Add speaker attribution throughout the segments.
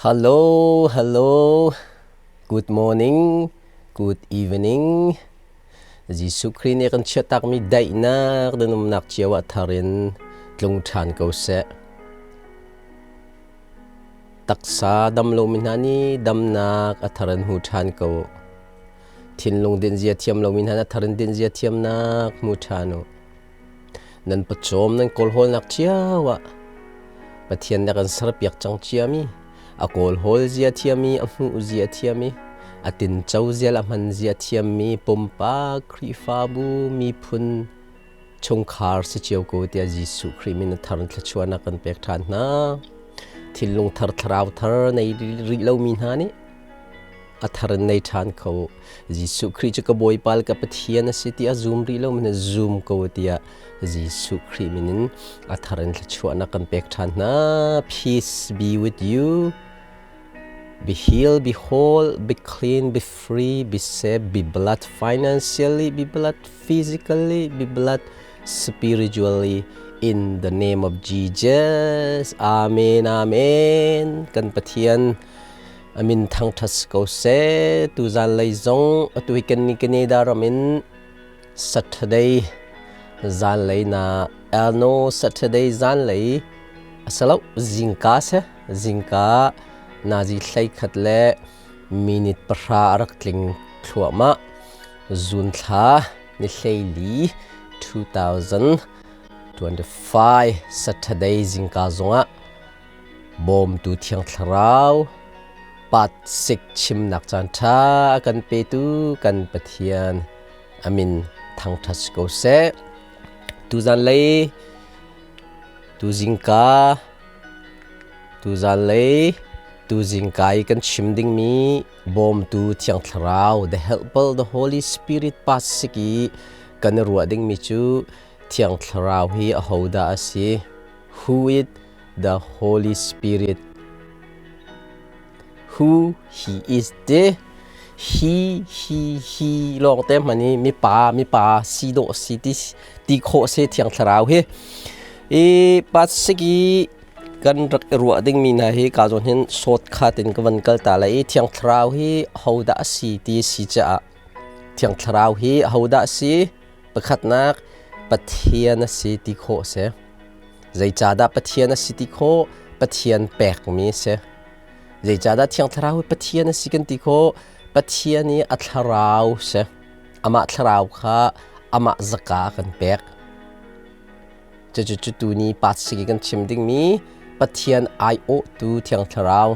Speaker 1: Hello, hello. Good morning, good evening. Jesuh Khrih nih kan chiahtakmi daihnak dan umnak cio ah thar in tlung ṭhan ko seh. Taksa dam lomi hna nih damnak a thar in hmu ṭhan ko. Thinlung dinzia thiam lomi hna a thar in dinzia thiamnak hmu ṭhan u. Nan pawcawm nan kawlhawlnak cio ah Pathian nih a kan serpiak cang ciami, a kawlhawl zia thiami, a hmuh zia thiami, a tinco zia le a hman zia thiammi pumpak, Khrihfabu, miphun, chungkhar si cio ko tiah Jesuh Khrih min a thar in thluachuahnak kan pek ṭhan hna. Thinlung thar, thlarau thar nei rih lomi hna nih a thar in nei ṭhan kho. Jesuh Khrih cu ka Bawipa le ka Pathian a si tiah zum rih lo min zum ko tiah Jesuh Khrih min in a thar in thluachuahnak kan pek ṭhan hna. Peace be with you. Be healed, be whole, be clean, be free, be safe, be blessed financially, be blessed physically, be blessed spiritually in the name of Jesus. Amen, amen. Kan Pathian A min thangṭhat si ko seh. Tuzan lei zong atu hi kan ni Canada ram in Saturday zanlei na Elno Saturday zanlei a si lo zingka si zingka nazi hlei khat le minute 10 a rak tling thluahmah June thla ni 14 2025 Saturday zingka zongah Bawmtu Thiang Thlarau pat sik chimnak caanṭha a kan petu kan Pathian a min thangṭhat si ko seh. Tuzan lei, tuzingka, tuzan lei, tuzingka i kan chim dingmi bawmtu Thiang Thlarau, the Helper, the Holy Spirit pat sik i kan i ruah dingmi cu Thiang Thlarau hi ahodah a si? Who is the Holy Spirit? Who he is the he he he lawng te hman i mipa mipa si dawh si ti ti khawh se thiang thlarau hi i pasiki kan rak i ruah dingmi hna hi ka zawn hin sawt khat in ka van kal ta lai i thiang thlarau hi hodah a si ti si caah thiang thlarau hi hodah a si Pakhatnak, Pathian a si ti khawh a si. Zeicahdah Pathian a si ti khawh? Pathian pekmi a si. Zeicahdah Thiang Thlarau hi Pathian a si kan ti khawh? Pathian i a thlarau si. Amah thlarau kha amah zaka a kan pek. Cucu cu tuni pat sigi kan chim dingmi Pathian aiawhtu Thiang Thlarau.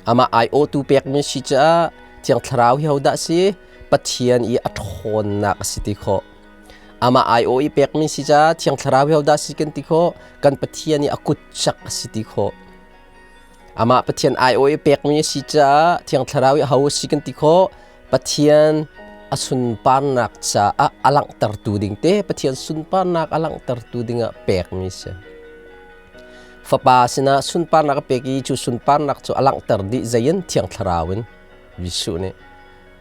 Speaker 1: Amah aiawhtu pekmi si caah Thiang Thlarau hi hodah si? Pathian i a ṭhawnnak a si ti khawh. Amah aiawh i pekmi si caah Thiang Thlarau hi hodah si kan ti khawh? Kan Pathian i a kutcak a si ti khawh. Amah Pathian aiawh i pekmi a si caah Thiang Thlarau i aho a si kan ti khawh? Pathian a sunparnak caah a langhtertu ding te Pathian sunparnak a langhtertu dingah pekmi si. Fapa sinah sunparnak a pek i cu sunparnak cu a langhter dih zei in Thiang Thlarau in Jesuh nih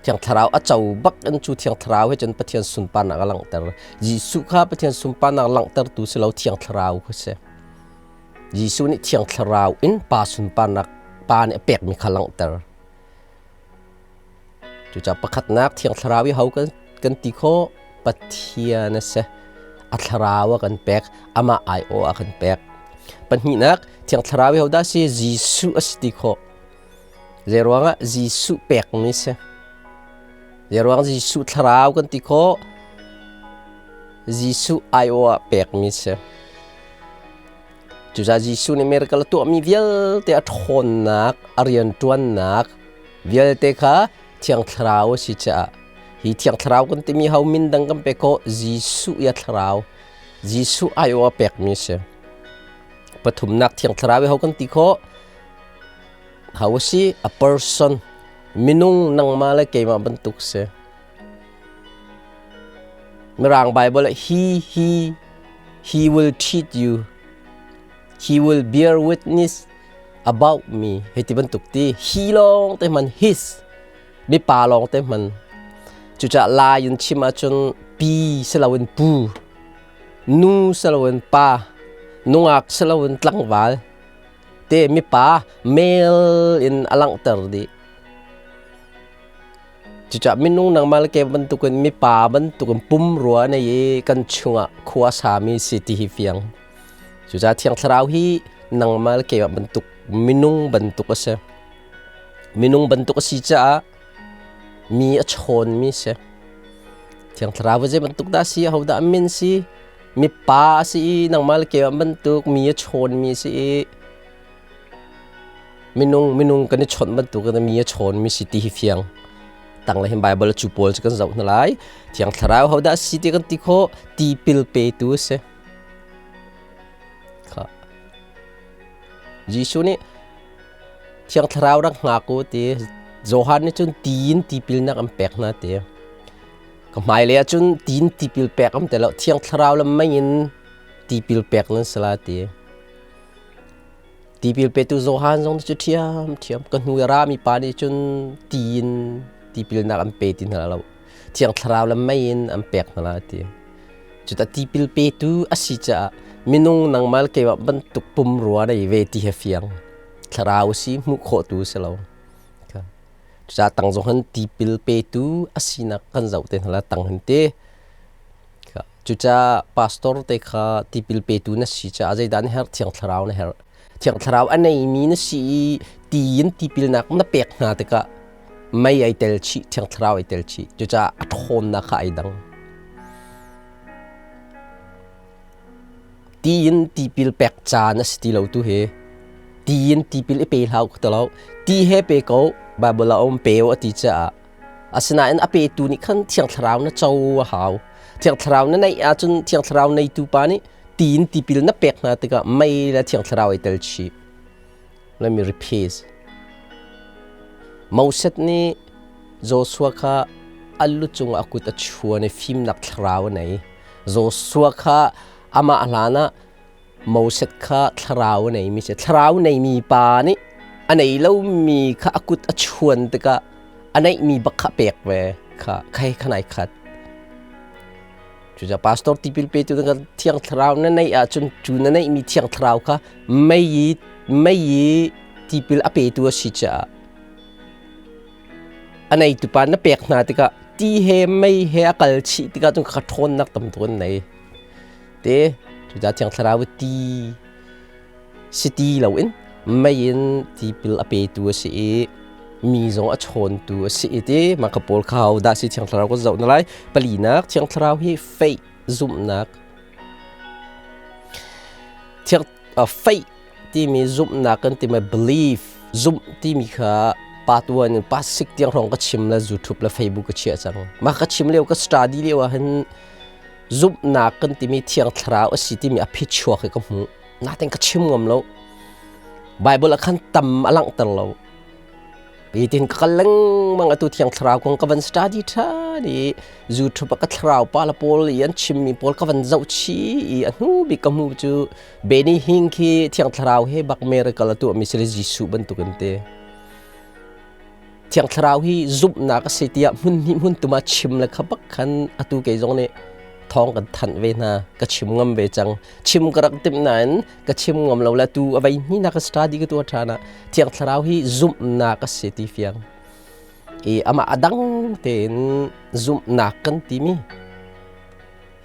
Speaker 1: Thiang Thlarau a co bak in cu Thiang Thlarau he cun Pathian sunparnak a langhter. Jesuh kha Pathian sunparnak langhtertu si lo Thiang Thlarau kha si. Jesuh nih Thiang Thlarau in Pa sunparnak Pa nih a pekmi kha langhter. Cucaah pakhatnak Thiang Thlarau i ho kan ti khawh? Pathian a si. A thlarau a kan pek, amah aiawh a kan pek. Pahnihnak Thiang Thlarau i hodah si? Jesuh a si ti khawh. Zeiruangah Jesuh pekmi si. Zeiruang Jesuh thlarau kan ti khawh? Jesuh aiawh ah pekmi si. Cucaah Jesuh nih miracle a tuahmi vialte a ṭhawnnak, a rianṭuannak vialte kha Thiang Thlarau a si caah hi Thiang Thlarau kan timi ho min dang kan pek khawh Jesuh i a thlarau Jesuh aiawh a pekmi a si. Pathumnak Thiang Thlarau i ho kan ti khawh ho a si a person minung nangmah le keimah bantuk si. Mirang Bible ah he he he will treat you he will bear witness about me hei ti bantuk ti he lawng te hman his mipa lawng te hman cucaah lai in chim ahcun pi si loin pu nu si loin pa nungak si loin tlangval. Te mipa male in a langhter dih. Cucaah minung nangmah le ke bantukin mipa bantukin pumrua nei i kan chungah khua sami si ti hi fiang. Cucaah Thiang Thlarau hi nangmah le keimah bantuk minung bantuk a si. Minung bantuk a si caah mi a chawnmi si. Thiang Thlarau zei bantuk dah si, ahodah a min si, mipa a si i nangmah le keimah bantuk mi a chawnmi si i Minung minung kan i chawnh bantuk in mi a chawnmi si ti hi fiang. Tang le hin Bible cu pawl cu kan zoh hna lai. Thiang Thlarau hodah si ti kan ti khawh? Tipil petu a si. Kha. Jesuh nih Thiang Thlarau rak hngak u ti Johan nih cun tiin tipilnak an pek hna ti. Ka hmailei ah cun tiin tipil pek am te lo Thiang Thlarau le mei in tipil pek nan si la ti. Tipil petu Johan zong cu ṭhiamṭhiam ka hnu i rami pa nih cun ti in tipilnak an pe ti hna lo. Thiang Thlarau le mei in an pek hna lai ti. Cuta tipil petu a si caah minung nangmah le keimah bantuk pumrua nei ve ti he fiang. Thlarau si hmuh khawh tu si lo. Cucaah tang zong han tipil petu a sinak kan zoh te hna la tang hin te. Cucaah pastor te kha tipil petu na si caah zeidah na herh? Thiang Thlarau na herh. Thiang Thlarau a neimi na si i ti in tipilnak na pek hna tikah mei ai tel chih, Thiang Thlarau ai tel chih. Cucaah a ṭhawnnak kha ai dang. Ti in tipil pek caan a si ti lo tu hi. Ti in tipil i pe hlah u ka ti lo. Ti he pe ko, Bible ah a um pe u a ti caah Asinain a petu nih khan Thiang Thlarau na co a hau. Thiang Thlarau na neih ahcun Thiang Thlarau neitu pa nih tiin tipil na pek hna tikah mei le Thiang Thlarau ai tel chih. Let me repeat. Moses nih Joshua kha a lu cungah a kut a chuan i fimnak thlarau a nei. Joshua kha amah hlan ah Moses kha thlarau a neimi si. Thlarau neimi pa nih a nei lomi kha a kut a chuan tikah a neihmi bak kha pek ve kha khai khan ai khat. Cucaah pastor tipil petu na thiang thlarau na neih ahcun cu na neihmi thiang thlarau kha mei i mei i tipil a petu a si caah a neitu pa na pek hna tikah ti he mei he a kal chih tikah cun kha ṭhawnnak tam tuk an nei. Te cucaah Thiang Thlarau ti si ti loin mei in tipil a petu a si i mi zong a chawntu a si i ti mah ka pawl kha dah si Thiang Thlarau kan zoh na lai. Palinak Thiang Thlarau hi faith zumhnak Thiang faith timi zumhnak kan timi belief zumh timi kha pa tuan in pa sik tiang hrawng ka chim le YouTube le Facebook ka chiah cang. Mah ka chim lio ka study lio ah hin zumhnak kan timi Thiang Thlarau a si timi a phichuak hi ka hmuh. Natin ka chim ngam lo. Bible ah khan tam a langhter lo. Hitin ka kal lengmang atu Thiang Thlarau kong ka van study ṭhan i YouTube ah ka thlarau pa le pawl i an chimmi pawl ka van zoh chih i a hnu bik ka hmuh cu Benny Hinn khi Thiang Thlarau he bak miracle a tuahmi si le Jesuh bantukin te. Thiang Thlarau hi zumhnak a si tiah hmun hnih hmun tum ah chim le kha bak khan atu kei zong nih thawng kan thanh ve hna ka chim ngam ve cang chim ka rak timh nain ka chim ngam lo le tu a vei hnih nak ka study ka tuah ṭhan ah Thiang Thlarau hi zumhnak a si ti fiang i amah a dang tein zumhnak kan timi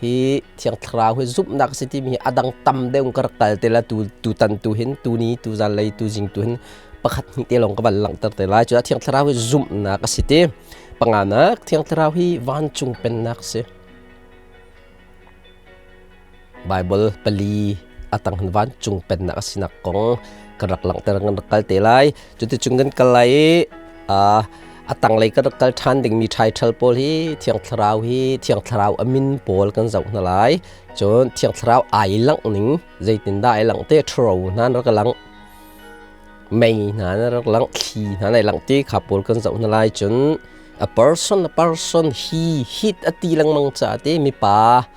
Speaker 1: hi Thiang Thlarau hi zumhnak a si timi hi a dang tam deuh ka rak kal te la tu tutan tu hin tu ni tu zan lei tu zing tu hin pakhat hnih te lawng ka van langhter te lai cu Thiang Thlarau hi zumhnak a si ti panganak Thiang Thlarau hi vancung pennak a si Bible pali atang hin vancung pennak a sinak kong kan rak langhter kan rak kal te lai cuticun kan kal lai i a tanglei kan rak kal ṭhan dingmi title pawl hi Thiang Thlarau hi Thiang Thlarau a min pawl kan zoh hna lai cun Thiang Thlarau ai langh ning zeitindah ai langh te ṭhuro hna rak lang mei hna na rak langh thli hna nai langh ti kha pawl kan zoh hna lai cun a person a person hi hit a ti lengmang ca te mipa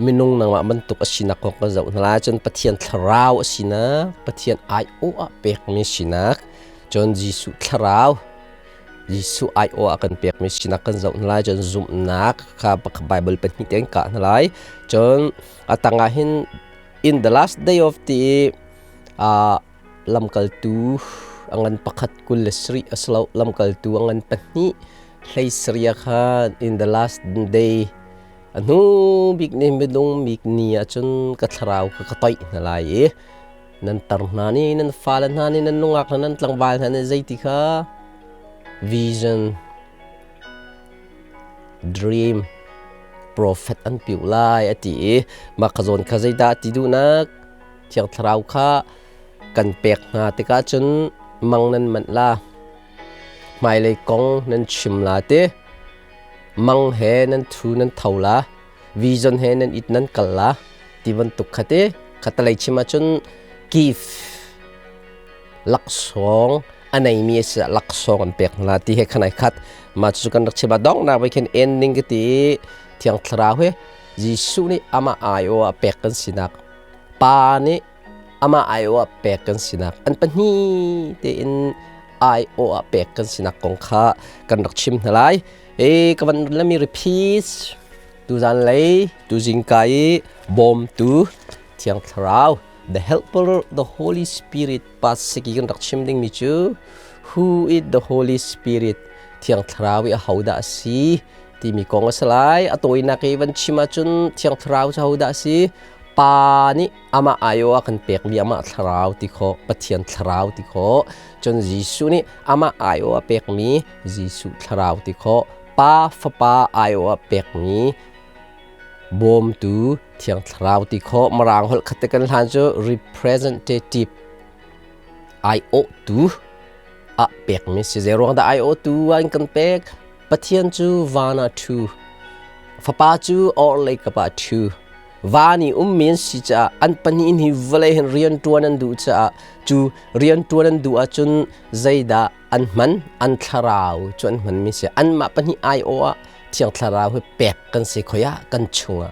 Speaker 1: minung nangmah bantuk a sinak kong kan zoh hna lai cun Pathian thlarau a sinak Pathian aiawh ah pekmi sinak cun Jesuh thlarau Jesuh aiawh ah kan pekmi sinak kan zoh hna lai cun zumhnak kha Bible pahnih te kan kah hna lai cun a tangah hin in the last day of the Lamkaltu a ngan pakhat 27 a si lo, lamkaltu a ngan pahnih 17 ah khan in the last day a hnu bik ni minung bik ni ahcun ka thlarau kha ka toih hna lai i nan tar hna nih nan fale hna nih nan nungak hna nan tlangval hna nih zeiti kha vision dream prophet an piu lai a ti i mah kha zawn kha zeidah ti duhnak Thiang Thlarau kha kan pek hna tikah cun mang nan manh la. Hmailei kong nan chim la ti. Mang he nan thu nan tho la. Vision he nan it nan kal la. Ti bantuk kha ti. Khatalei chim ahcun gift laksawng a neimi a si laksawng an pek hna ti he khan ai khat. Mah cu kan rak chim ah donghnak bik hin ending ka ti i Thiang Thlarau hi Jesuh nih amah aiawh ah pek kan sinak Pa nih amah aiawh ah pek kan sinak an pahnih tein aiawh ah pek kan sinak kong kha kan rak chim hna lai. E ka van lami repeat tuzan lei tuzingka i bawmtu Thiang Thlarau the helper the Holy Spirit pasik i kan rak chim dingmi cu who is the Holy Spirit Thiang Thlarau i ahodah a si timi kong a si lai. A tawinak i van chim ahcun Thiang Thlarau cu ahodah a si? Pa nih amah aiawh a kan pekmi amah thlarau ti khawh, Pathian thlarau ti khawh. Cun Jesuh nih amah aiawh a pekmi Jesuh thlarau ti khawh. Pa Fapa aiawh a pekmi bawmtu Thiang Thlarau ti khawh. Mirang holh khat te kan hlan cu representative aiawhtu ah pekmi si. Zei ruang dah aiawhtu ah an kan pek? Pathian cu van ah ṭhu, Fapa cu orhlei kap ah ṭhu. Van i ummi an si caah an pahnih in hi vawlei hin rian ṭuan an duh caah cu rian ṭuan an duh ahcun zeidah an hman? An thlarau cu an hmanmi si. Anmah pahnih aiawh ah Thiang Thlarau hi pek kan si khoi ah kan chungah.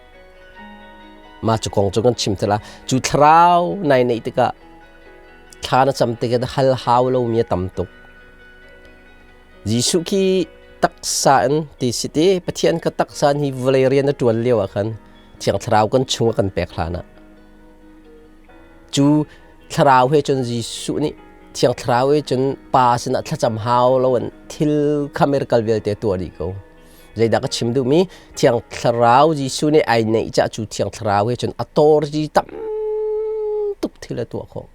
Speaker 1: Mah cu kong cu kan chim te la. Cu thlarau nai neih tikah thla na cam tikah hal hau lomi a tam tuk. Jesuh khi taksa in ti si ti Pathian ka taksa in hi vawlei rian a ṭuan lio ah khan Thiang Thlarau kan chung a kan pek hlan ah cu Thlarau he cun Jesuh nih Thiang Thlarau he cun Pa sinah thlacam hau loin thil kha miracle vialte tuah dih ko. Zeidah ka chim duhmi Thiang Thlarau Jesuh nih ai neih cah cu Thiang Thlarau he cun a tawr tam tuk thil a tuah khawh.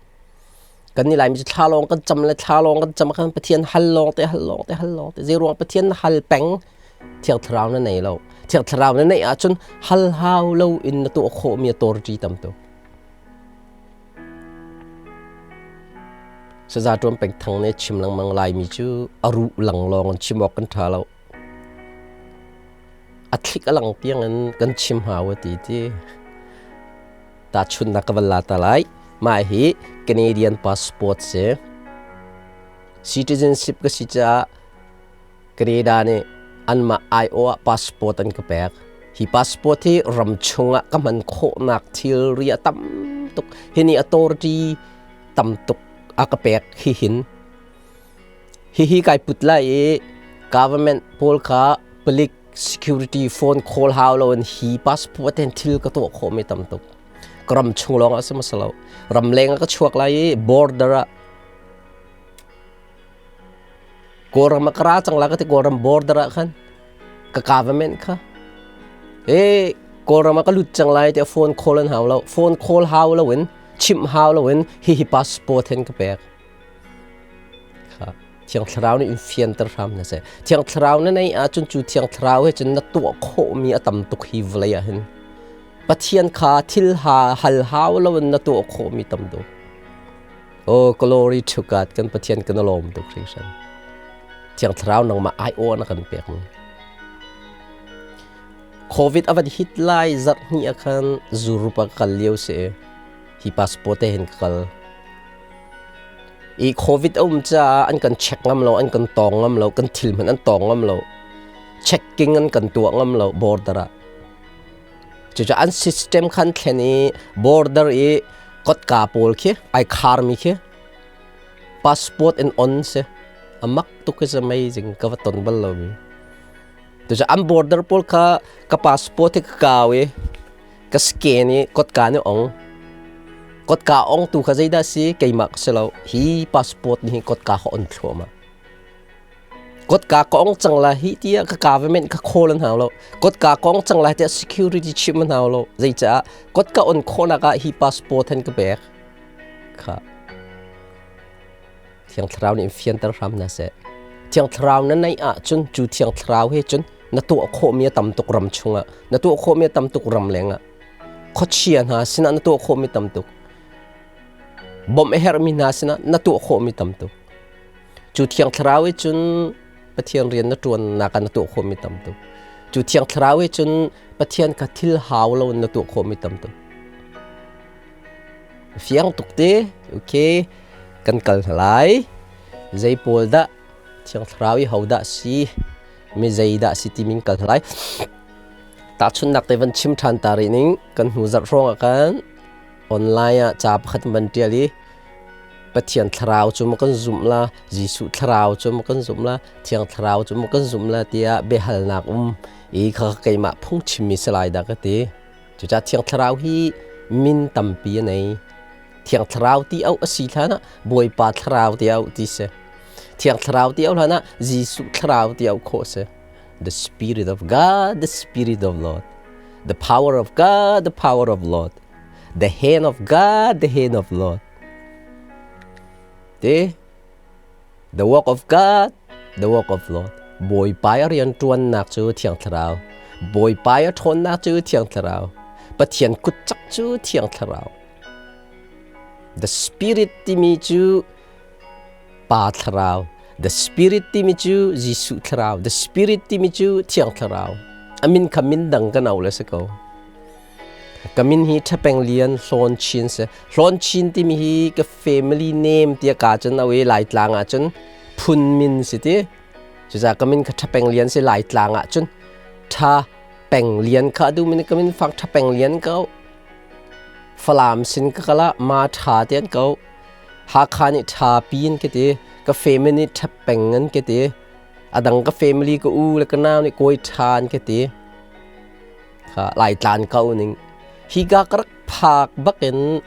Speaker 1: Kan nih Laimi cu thla lawng kan cam le thla lawng kan cam khan Pathian hal lawng te hal lawng te hal lawng te zei ruang Pathian na hal peng Thiang Thlarau na nei lo. Thiang Thlarau na neih ahcun hal hau lo in na tuah khawhmi a tawrṭi tam tuk. Saza ṭuan peng thang nih chim lengmang Laimi cu a ruh lang lawng in chim awk kan ṭha lo. A thlik a lang tiang in kan chim hau a ti ti. Tahchunhnak ka van la ta lai. Mah hi Canadian passport si. Citizenship ka si caah Canada nih anmah aiawh ah passport an ka pek. Hi passport hi ram chungah ka hman khawhnak thilri a tam tuk. Hi nih authority tam tuk a ka pek hi hin. Hihi kai put lai i government pawl kha palik security phone call hau lo in hi passport in thil ka tuah khawh mi tam tuk. Ka ram chung lawng ah si ma lo. Ram leng ah ka chuak lai i border ah Kawlram ah ka ra cang la ka ti Kawlram border ah khan ka government kha e Kawlram ah ka lut cang lai tiah phone call an hau lo. Phone call hau lo in chimh hau lo in hihi passport hin ka pek. Thiang Thlarau nih in fianter hram hna seh. Thiang Thlarau na neih ahcun cu Thiang Thlarau he cun na tuah khawhmi a tam tuk hi vawlei ah hin. Pathian kha thil ha hal hau loin na tuah khawhmi tam tuk. Oh, glory to God, kan Pathian kan lawm tuk hringhran. Thiang Thlarau nangmah ai aw na kan pek mi. COVID a van hit lai zarh hnih ah khan Zurup ah ka kal lio si. Hi passport te hin ka kal. I COVID a um caah an kan check ngam lo, an kan tawng ngam lo, kan thil hmanh an tawng ngam lo. Checking an kan tuah ngam lo border ah. Cucaah an system khan thlen i border i kotka pawl khi ai kharmi khi passport in on si. A mak tuk is amazing ka va ton bal lomi. Tucaah an border pawl kha ka passport hi ka kau i ka scan i kotka nih ong. Kotka ong tu kha zeidah si? Keimah ka si lo. Hi passport nih hin kotka ka on thluahmah. Kotka ka ong cang la hi tiah ka government ka call an hau lo. Kotka ka ong cang lai tiah security chim an hau lo. Zeicaah kotka on khawhnak ah hi passport han ka pek. Kha. Thiang Thlarau nih in fianter hram hna seh. Thiang Thlarau na neih ahcun cu Thiang Thlarau he cun na tuah khawhmi a tam tuk ram chungah, na tuah khawhmi a tam tuk ram lengah. Khuachia hna sinah na tuah khawhmi tam tuk. Bawmh a herhmi hna sinah na tuah khawhmi tam tuk. Cu Thiang Thlarau he cun Pathian rian na ṭuannak ah na tuah khawhmi tam tuk. Cu Thiang Thlarau he cun Pathian kha thil hau lo in na tuah khawhmi tam tuk. Fiang tuk te. Okay. Kan kal hna lai. Zei pawl dah Thiang Thlarau i ho dah si? Mi zei dah si timi kal hna lai. Tahchunhnak te van chim ṭhan ta rih ning. Kan hnu zarh hrawng ah khan online ah ca pakhat van ṭial i Pathian Thlarau cu maw kan zumh la, Jesuh Thlarau cu maw kan zumh la, Thiang Thlarau cu maw kan zumh la tiah biahalnak um i kha keimah phungchimmi si lai dah ka ti. Cucaah Thiang Thlarau hi min tampi a nei. Thiang Thlarau ti auh a si hlan ah Bawipa Thlarau ti auh ti si. Thiang Thlarau ti auh hlan ah Jesuh Thlarau ti auh khawh si. The Spirit of God, the Spirit of Lord. The power of God, the power of Lord. The hand of God, the hand of Lord. Te The work of God, the work of Lord. Bawipa a rianṭuannak cu Thiang Thlarau. Bawipa a ṭhawnnak cu Thiang Thlarau. Pathian kutcak cu Thiang Thlarau. The Spirit timi cu Pa Thlarau. The Spirit timi cu Jesuh Thlarau. The Spirit timi cu Thiang Thlarau. A min kha min dang kan au le si ko. Ka min hi Ṭhapeng Lian Hlawn Chin si. Hlawn Chin timi hi ka family name tiah ka cun au i Laitlang ah cun phun min si ti. Cucaah ka min kha Ṭhapeng Lian si Laitlang ah cun Ṭha Peng Lian kha a duhmi nih ka min fang Ṭhapeng Lian ko. Falam sin ka kal ah Ma Ṭha ti an ko. Hakha nih Ṭha Pi an ka ti. Ka family nih Ṭhapeng an ka ti. A dang ka family ka u le ka nau nih Kawi Ṭha an ka ti. Kha Laitlan ko ning. Hika ka rak phak bakin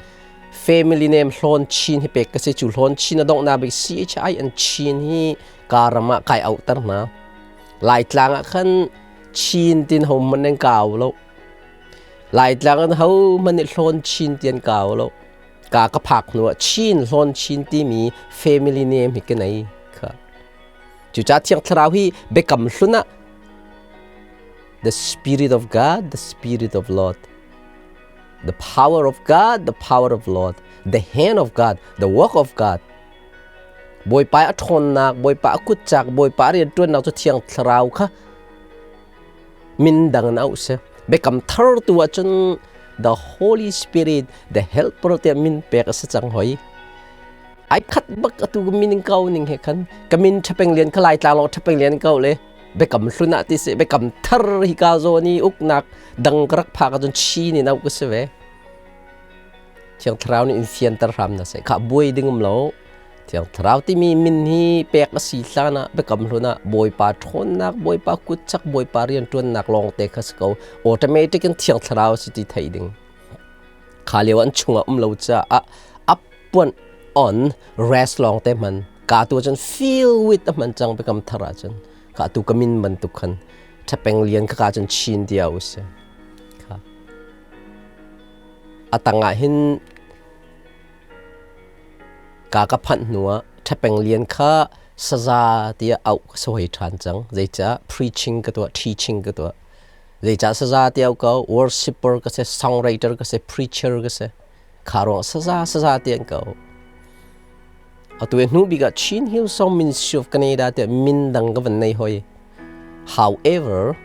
Speaker 1: family name Hlawn Chin hi pek ka si. Cu Hlawn Chin a donghnak bik CHI an Chin hi ka ram ah kai auhter hna. Laitlang ah khan Chin tin ho hmanh an kau lo. Laitlang an ho hmanh nih Hlawn Chin ti an kau lo. Ka ka phak hnu ah Chin Hlawn Chin timi family name hi ka nei kha. Cucaah Thiang Thlarau hi biakam hlun ah the Spirit of God, the Spirit of Lord. The power of God, the power of Lord. The hand of God, the work of God. Bawipa a ṭhawnnak, Bawipa a kutcak, Bawipa a rianṭuannak cu Thiang Thlarau kha min dang in auh si. Biakam thar tu ahcun the Holy Spirit, the Helper tiah min pek a si cang hoi. Ai khat bak atu ka min in kau ning he khan ka min ṭhapeng lian kha lai tlang lawng ṭhapeng lian kau le biakam hlun ah ti si biakam thar hi ka zawn i uknak dang ka rak phak ahcun chin in auh ka si ve. Thiang Thlarau nih in fianter hram na seh. Khah buai ding um lo. Thiang Thlarau timi min hi pek a si hlan ah biakam hlun ah Bawipa ṭhawnnak, Bawipa kutchak, Bawipa rianṭuannak lawng te kha si ko. Automatic in Thiang Thlarau si ti theih ding. Kha lio an chungah um lo caah up puan on rest lawng te hman. Ka tu cun feel with a hman cang biakam thar ahcun. Ka tu ka min bantuk khan ṭhapeng lian ka ka cun chin dia u si. Kha. A tangah hin ka ka phanh hnuah ṭhapeng lian kha saza tiah auh ka si hoi ṭhan cang. Zeicah preaching ka tuah, teaching ka tuah. Zeicah saza tiah auh ko, worshipper ka si, songwriter ka si, preacher ka si. Kha ruang saza saza ti an ko. Atu i hnu bik ah Chin Hill Song Ministry of Canada tiah min dang ka van nei hoi. However,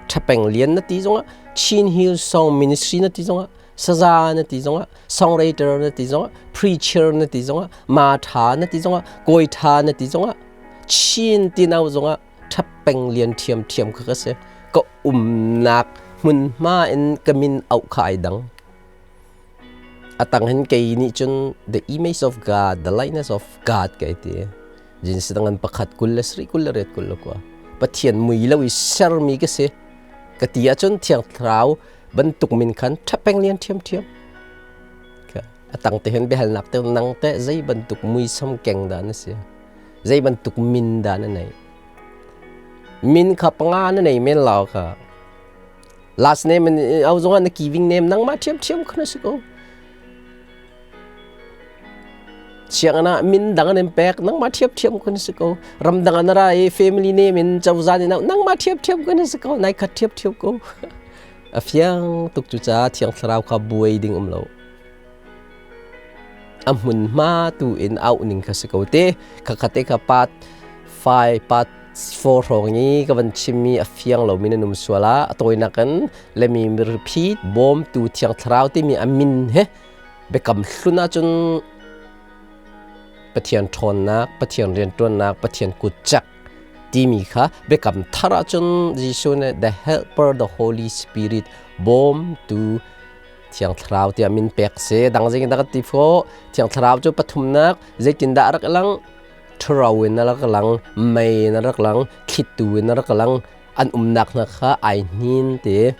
Speaker 1: ṭhapeng lian na ti zongah Chin Hill Song Ministry na ti zongah saza na ti zongah songwriter na ti zongah preacher na ti zongah ma ṭha na ti zongah kawi ṭha na ti zongah Chin ti nau zongah ṭhapeng lian ṭhiamṭhiam kha ka si. Ka umnak hmunhma in ka min auh kha ai dang. A tang hin kei nih cun the image of God, the likeness of God kai ti. Jinsi dang an pakhat 27 28 21. Pathian mui lo i sermi ka si. Ka ti ahcun Thiang Thlarau bantuk min khan ṭhapeng lian ṭhiamṭhiam. A tang te hin biahalnak te nang teh zei bantuk muisam keng dah na si? Zei bantuk min dah na neih? Min kha panga na nei men lo kha. Last name in au zong ah na giving name nangmah ṭhiamṭhiam kha na si ko. Sianginn ah min dang an in pek nangmah ṭhiamṭhiam kha na si ko. Ramdang ah na ra i family name in cozah nih nangmah ṭhiamṭhiam kha na si ko. Nai khat ṭhiamṭhiam ko. A fiang tuk cu caah Thiang Thlarau kha buai ding um lo. A hmunhma tu in auh ning kha si ko te. Khakhat te kha part 5, part 4 hrawng i ka van chimmi a fiang lomi nan um sual ah a tawinak in lemi repeat bawmtu Thiang Thlarau timi a min he biakam hlun ahcun Pathian ṭhawnnak, Pathian rianṭuannak, Pathian kutcak timi kha biakam thar ahcun Jesuh nih the helper the Holy Spirit bawmtu Thiang Thlarau tiah min pek si. Dang zeitin dah kan ti fawh? Thiang Thlarau cu pathumnak zeitindah a rak lang? Ṭhuro in a rak lang, mei in a rak lang, thlitu in a rak lang. An umnak hna kha ai hnin ti.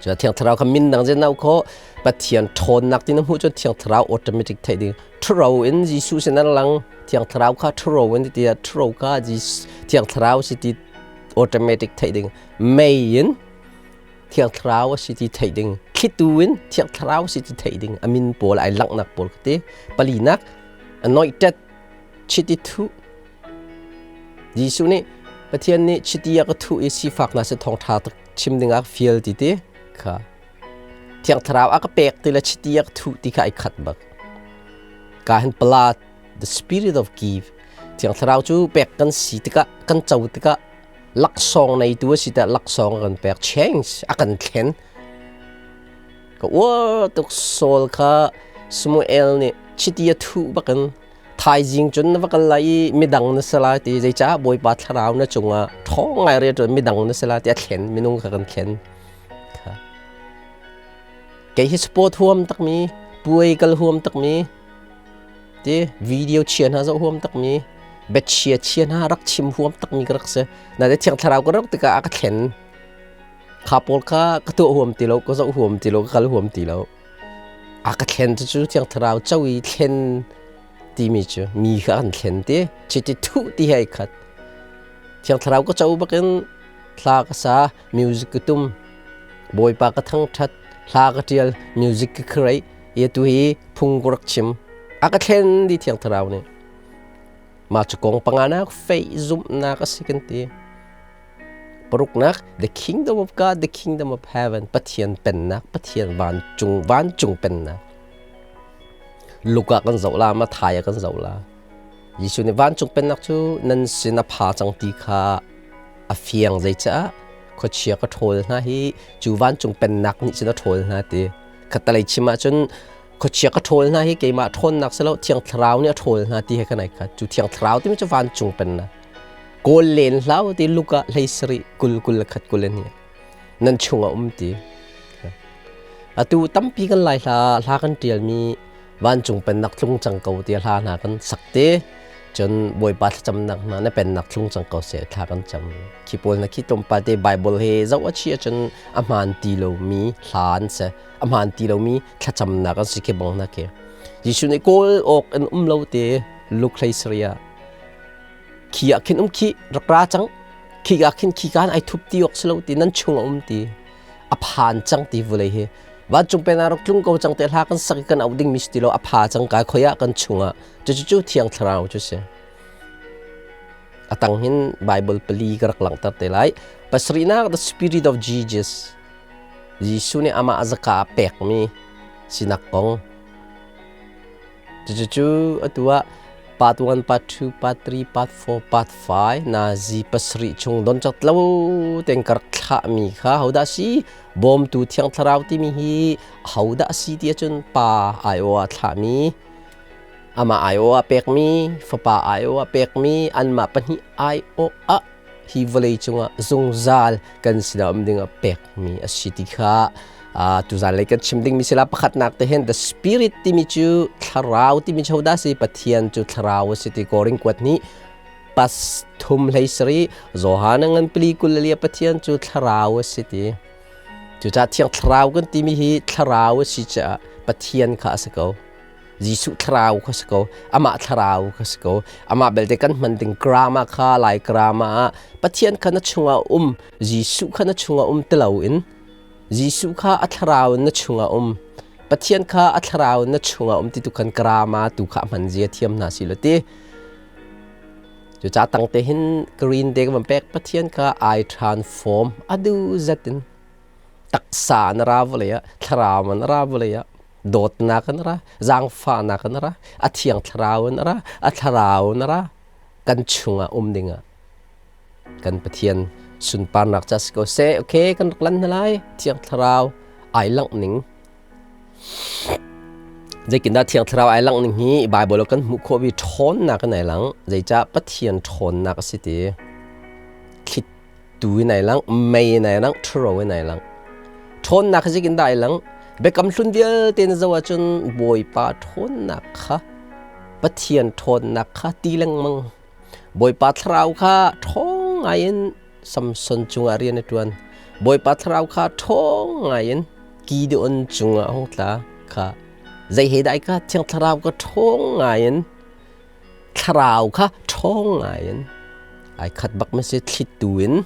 Speaker 1: Cu Thiang Thlarau kha min dang zein au khawh? Pathian ṭhawnnak ti na hmuh cun Thiang Thlarau automatic theih ding. Ṭhuro in Jesuh sin a lang. Thiang Thlarau kha ṭhuro in ti tiah ṭhuro kha Thiang Thlarau si ti automatic theih ding. Mei in Thiang Thlarau a si ti theih ding. Thlitu in Thiang Thlarau a si ti theih ding. A min pawl ai langhnak pawl ka ti. Palinak anointed chiti thuh. Jesuh nih Pathian nih chiti a ka thuh i sifak hna si thawngṭha chim ding ah fial ti ti kha Thiang Thlarau a ka pek ti le chiti a ka thuh ti kha ai khat bak. Ka hin pala the spirit of give. Thiang Thlarau cu pek kan si tikah kan co tikah laksawng neitu a si tah laksawng a kan pek change a kan thlen ka uar tuk Saul kha Samuel nih chiti a thuh bakin thaizing cun na va kal lai i midang na si lai ti zeicah Bawipa thlarau na cungah ṭhawng ngai rian ṭuan midang na si lai ti a thlen minung kha kan thlen kha kei hi sport huam takmi puai kal huam takmi ti video chia hna zoh huam takmi biachia chia hna rak chim huam takmi ka rak si na te thiang thlarau ka rak tikah a ka thlen kha pawl kha ka tuah huam ti lo ka zoh huam ti lo ka kal huam ti lo a ka thlen cu cu thiang thlarau cho i thlen timi cu mi kha an thlen ti chiti thuh ti he ai khat thiang thlarau ka co bakin thla ka sa music ka tum bawipa ka thangthat hla ka tial music ka create i atu hi phung ka rak chim a ka thlen di thiang thlarau nih mah cu kong panganak feih zumhnak a si kan ti Paruknak, the kingdom of God, the kingdom of heaven, Pathian pennak, Pathian vancung, vancung pennak. Luka kan zoh la, Matthai kan zoh la. Jesuh nih vancung pennak cu nan sin a pha cang ti kha a fiang zeicah khuachia ka ṭhawl hna hi cu vancung pennak nih cun a ṭhawl hna ti. Khattalei chim ahcun khuachia ka ṭhawl hna hi keimah ṭhawnnak si lo Thiang Thlarau nih a ṭhawl hna ti he kan ai khat. Cu Thiang Thlarau timi cu vancung pennak. Kawl len hlau ti luka hlei sarih kul kul le khat kul le hnih nan chung a um ti. Atu tampi kan lai hla hla kan ṭialmi vancung pennak tlung cang ko ti hla hna kan sak te cun Bawipa thlacamnak hna na pennak tlung cang ko seh thla kan cam. Khi pawl na khi tlawmpal te Bible he zoh a chi ahcun a hmaan ti lomi hla an si. A hmaan ti lomi thlacamnak an si khi bang na khi. Jesuh nih kawl awk in um lo te Luke hlei sarih ah khi ah khin um khi rak ra cang khi ah khin khi kan ai thup ti awk si lo ti nan chung a um ti a phan cang ti vulei hi vancung pen ah rak tlung ko cang te hla kan sak i kan auh ding mi si ti lo a pha cang kai khoi ah kan chung ah cu cu cu thiang thlarau cu si a tang hin bible pali ka rak langhter te lai pasarihnak the spirit of jesus Jesuh nih amah zaka a pekmi sinak kong Cucu atu ah part 1, part 2, part 3, part 4, part 5 nazi pasarih chung don cak lo tein ka rak thlahmi kha hodah a si? Bawmtu Thiang Thlarau timi hi hodah a si ti ahcun Pa aiawh ah thlahmi, amah aiawh ah pekmi, Fapa aiawh ah pekmi, anmah pahnih aiawh ah hi vawlei cungah zungzal kan sinah um dingah pekmi a si ti kha tuzan lei kan chim dingmi sila pakhatnak te hin the spirit timi cu thlarau timi cu hodah si Pathian cu thlarau a si ti Korin kuat nih pas thum hlei sari Johan ngan pli kul le Pathian cu thlarau a si ti cucaah thiang thlarau kan timi hi thlarau a si caah Pathian kha a si ko. Jesuh thlarau kha si ko. Amah thlarau kha si ko. Amah belte kan hman ding grammar kha Lai grammar ah Pathian kha na chungah um, Jesuh kha na chungah um ti loin Jesuh kha a thlarau in na chungah um. Pathian kha a thlarau in na chungah um ti tu khan grammar tu kha hman zia thiam hna si lo ti. Cucaah tangte hin green te ka van pek Pathian kha ai transform adu zet in taksa na ra vawlei ah thlarau na ra vawlei ah dawtnak na ra zaangfahnak na ra a thiang thlarau na ra a thlarau na ra kan chungah um dingah kan Pathian sunparnak ca si ko seh. Okay, kan rak lan hna lai. Thiang thlarau ai langh ning. Zeitindah Thiang Thlarau ai langh ning hi Baibal ah kan hmuh khawh mi ṭhawnnak in ai lang. Zeicah Pathian ṭhawnnak a si ti? Thlitu in ai lang, mei in ai lang, ṭhuro in ai lang. Ṭhawnnak hi zeitindah ai lang? Biakam hlun vialte na zoh ahcun Bawipa ṭhawnnak kha Pathian ṭhawnnak kha ti lengmang. Bawipa Thlarau kha ṭhawng ngai in Samson cungah rian a ṭuan. Bawipa thlarau kha ṭhawng ngaiin Gideon cungah a hung tla kha zei he dah ka Thiang Thlarau ka ṭhawng ngaiin thlarau kha ṭhawng ngaiin ai khat bak ma si thlitu in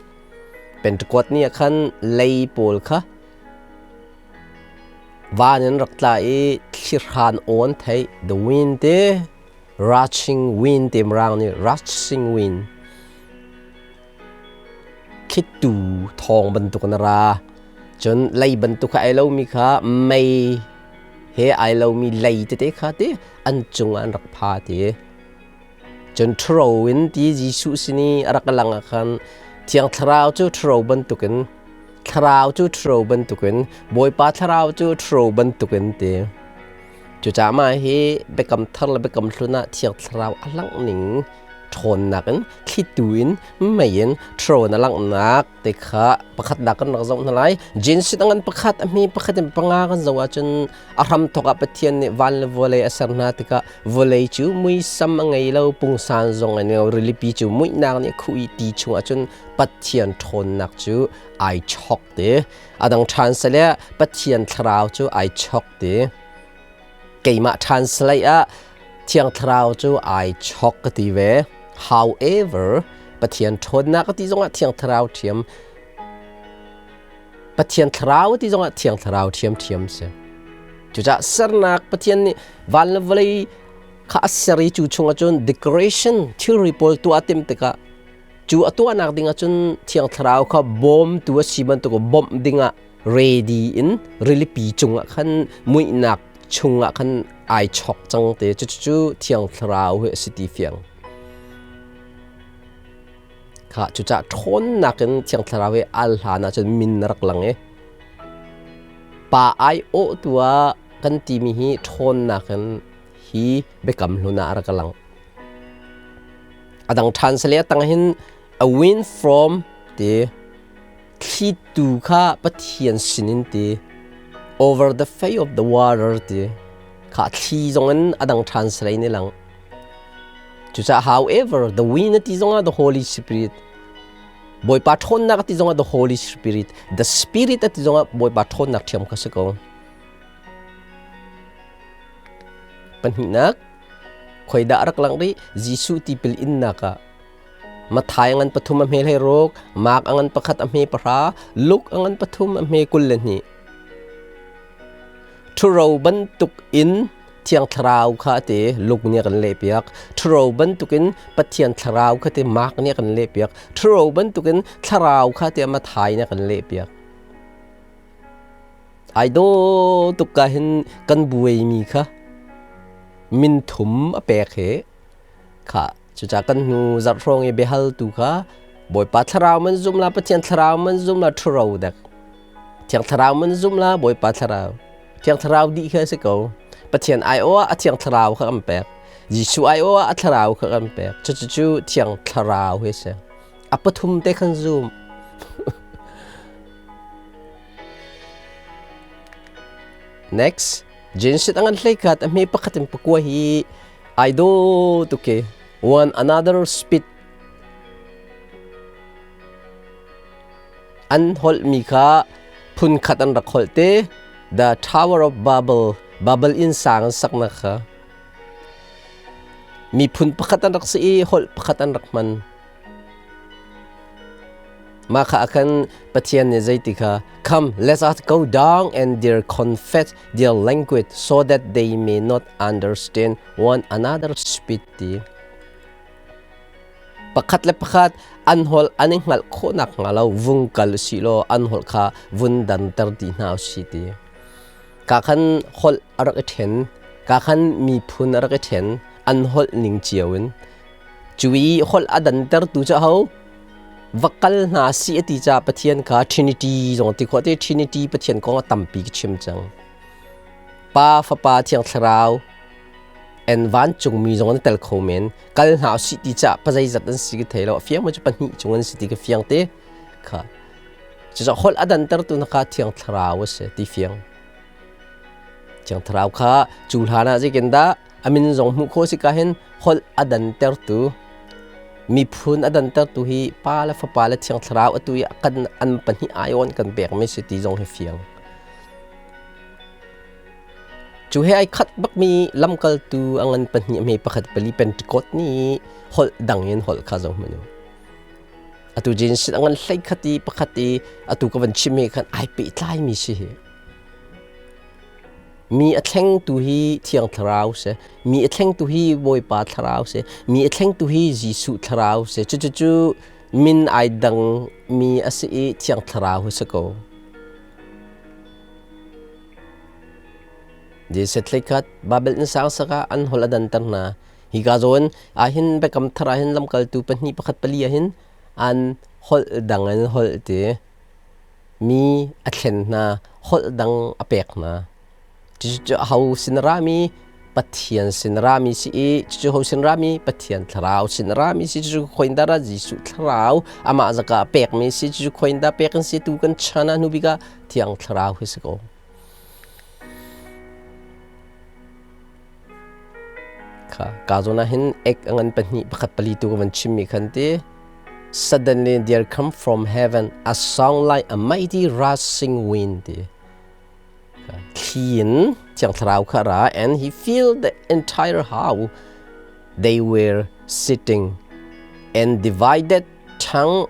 Speaker 1: Pentecost ni ah khan lei pawl kha van in rak tla i thlihran awn theih the wind te rushing wind te mirang nih rushing wind Thlitu thawng bantuk in a ra. Cun lei bantuk kha ai lomi kha mei he ai lomi lei tete kha ti an cungah an rak pha ti. Cun ṭhuro in ti Jesuh sin i a rak lang ah khan Thiang Thlarau cu ṭhuro bantukin Thlarau cu ṭhuro bantukin Bawipa Thlarau cu ṭhuro bantukin ti. Cucaah mah hi Biakam Thar le Biakam Hlun ah Thiang Thlarau a langh ning ṭhawnnak in thlitu in mei in ṭhrawn a langhnak te kha pakhatnak kan rak zoh hna lai. Genesis a ngan pakhat a hme pakhat in panga kan zoh ahcun a hramthawk ah Pathian nih van le vawlei a ser hna tikah vawlei cu muisam a ngei lo, pungsan zong a ngei lo, rilipi cu muihnak nih a khuh i ti chungah cun Pathian ṭhawnnak cu ai chok te. A dang ṭhan sale Pathian thlarau cu ai chok te. Keimah translate ah Thiang Thlarau cu ai chok ka ti ve. However, Pathian ṭhawnnak ka ti zongah Thiang Thlarau ṭhiam Pathian Thlarau ti zongah Thiang Thlarau ṭhiamṭhiam si. Cucaah sernak Pathian nih van le vawlei kha a ser i cu chungah cun decoration thilri pawl tuah a timh tikah cu a tuahnak dingah cun Thiang Thlarau kha bawmtu a si bantuk bawmh dingah ready in rilipi cungah khan muihnak chungah khan ai chok cang te. Cucu Thiang Thlarau hi a si ti fiang kha. Cucah ṭhawnnak in Thiang Thlarau hi al hlan ah cun min rak lang i pa ai awh tu ah kan timi hi ṭhawnnak in hi biakam hlun ah a rak lang. A dang ṭhan sale a tang hin a wind from ti thlitu kha Pathian sinin ti over the face of the water ti kha thli zongin a dang ṭhan salai ni lang. Cucaah however the wind ti zongah the Holy Spirit, Bawipa ṭhawnnak ti zongah the Holy Spirit, the Spirit ti zongah Bawipa ṭhawnnak ṭhiam kha si ko. Pahnihnak khoidah rak lang rih? Jesuh tipil innak ah Matthai a ngan pathum a hme 16, Mark a ngan pakhat a hme 10, Luke a ngan pathum a hme 22. Ṭhuro bantuk in Thiang Thlarau kha a ti, Luke nih a kan lehpiak. Ṭhuro bantukin Pathian Thlarau kha ti, Mark nih a kan lehpiak. Ṭhuro bantukin Thlarau kha tiah Matthai nih a kan lehpiak. Ai daw tuk ka hin kan buaimi kha min thum a pek hi kha. Cucaah kan hnu zarh hrawng i biahaltu kha Bawipa thlarau man zum la, Pathian thlarau man zum la, ṭhuro dek. Thiang thlarau man zum la, Bawipa thlarau. Thiang thlarau dih kha a si ko. Pathian aiawh ah a thiang thlarau kha kan pek. Jesuh aiawh ah a thlarau kha kan pek. Cucu thiang thlarau hi a si. A pathum te khan zum. Next, Genesis a ngan hleikhat a hme pakhat in pakua hi ai daw tuk i one another speed an holhmi kha phunkhat an rak holh te. The Tower of Babel. Babel inn sang an saknak kha miphun pakhat an rak si i holh pakhat an rak hman. Mah kha khan Pathian nih zeiti kha come let us go down and their confess their language so that they may not understand one another speech ti. Pakhat le pakhat an holh an i hngalh khawhnak hnga lo vung kal usih law an holh kha vun danter dih hna usih ti. Ka khan holh a rak i ṭhen, ka khan miphun a rak i ṭhen, an holh ning cio in. Cu i holh a dantertu cu aho? Va kal hna si a ti caah Pathian kha Trinity zong ti khawh te Trinity Pathian kong a tampi ka chim cang. Pa, Fapa, Thiang Thlarau and vancungmi zong an tel kho men. Kal hna usih ti caah pazeizat an si ka thei lo. A fiang cu pahnih cung an si ti ka fiang te. Kha. Cucaah holh a dantertu na kha Thiang Thlarau a si ti fiang. Thiang Thlarau kha cu hlan ah zeitin dah a min zong hmuh khawh si ka hin holh a dantertu miphun a dantertu hi Pa le Fapa le Thiang Thlarau atu i kan an pahnih aiawn kan pekmi si ti zong hi fiang. Cu he ai khat bakmi lamkaltu a ngan pahnih hme pakhat pali Pentecost ni holh dang in holh kha zoh hmanh u. Atu Genesis a ngan hlei khat i pakhat i atu ka van chim hi khan ai pehtlaimi si hi. Mi a thlengtu hi Thiang Thlarau si. Mi a thlengtu hi Bawipa Thlarau si. Mi a thlengtu hi Jesuh Thlarau si. Cucu min ai dang mi a si i Thiang Thlarau hi si ko. Jesuh thleikhat Babel in sang saka an holh a danter hna. Hika zawn ahhin biakam thar ahhin lamkaltu pahnih pakhat pali ahhin an holh dang in holh ti. Mi a thlen hna, holh dang a pek hna. Cucu aho sin rami Pathian sin rami si i cucu ho sin rami Pathian thlarau sin rami si cucu khoin dah Jesuh thlarau amah zaka pekmi si cucu khoin dah pek an si tu kan chan ah hnu bik ah Thiang Thlarau hi si ko. Kha ka zawn ah hin ek a ngan pahnih pakhat pali tu ka van chimmi khan ti suddenly there come from heaven a sound like a mighty rushing wind ti thli in Thiang Thlarau kha ra and he filled the entire house they were sitting and divided tongue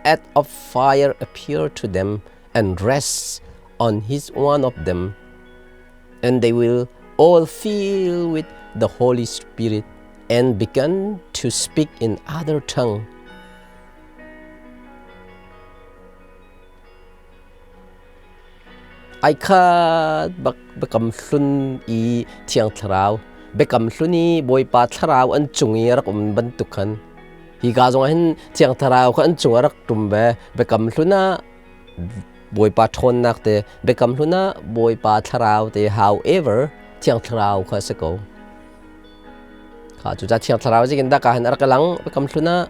Speaker 1: at of fire appeared to them and rests on his one of them and they will all fill with the Holy Spirit and began to speak in other tongue. Ai khat bak biakam hlun i Thiang Thlarau biakam hlun i Bawipa Thlarau an cung i rak um bantuk khan hi ka zong ah hin Thiang Thlarau kha an cung ah rak ṭum ve biakam hlun ah Bawipa ṭhawnnak te biakam hlun ah Bawipa Thlarau te however Thiang Thlarau kha a si ko kha cucaah Thiang Thlarau zeitin dah ka hin a rak lang biakam hlun ah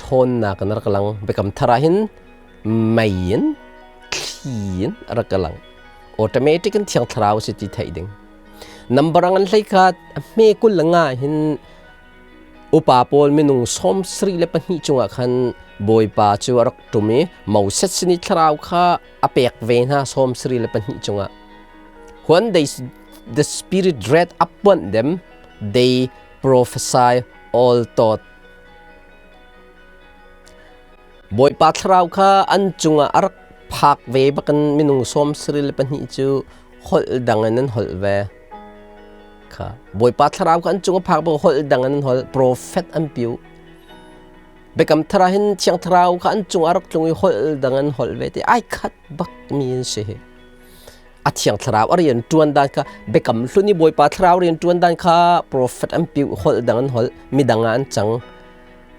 Speaker 1: ṭhawnnak in a rak lang biakam thar ah hin mei in thli in a rak lang automatic in Thiang Thlarau si ti theih ding number an hlei kha hme kul le nga hin Upa pawl minung 72 cungah khan Bawipa cu a rak ṭum i Moses sin i thlarau kha a pek ve hna 72 cungah. When they, the Spirit read upon them, they prophesy all thought. Bawipa thlarau kha an cungah a rak phak ve bakin minung 72 cu holh dang in an holh ve. Kha Bawipa thlarau kha an cung a phak bang holh dang in an holh profet an piu. Biakam thar ah hin Thiang Thlarau kha an cung a rak tlung i holh dang an holh ve ti ai khat bak mi an si hi. A Thiang Thlarau a rian ṭuan dan kha biakam hlun i Bawipa Thlarau rian ṭuan dan kha profet an piu holh dang an holh midang ah an cang.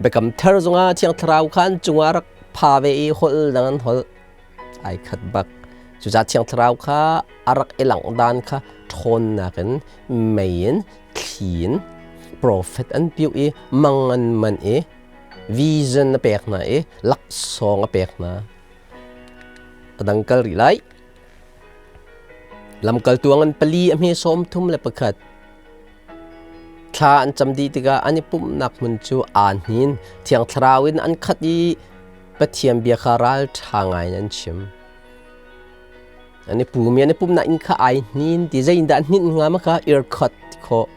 Speaker 1: Biakam thar zongah Thiang Thlarau kha an cungah rak pha ve i holh dang an holh. Ai khat bak. Cucaah Thiang Thlarau kha a rak i langh dan kha ṭhawnnak in mei in thli in profet an piuh i mang an manh i vision a pek hna i laksawng a pek hna. A dang kal rih lai. Lamkaltu a ngan pali a hme 31. Thla an cam dih tikah an i pumhnak hmun cu aa hnin. Thiang Thlarau in an khat i Pathian bia kha ralṭha ngaiin an chim. An i pum i an i pumnak inn kha ai hnin ti zeitindah an hninh hnga ma kha irkhot ti khawh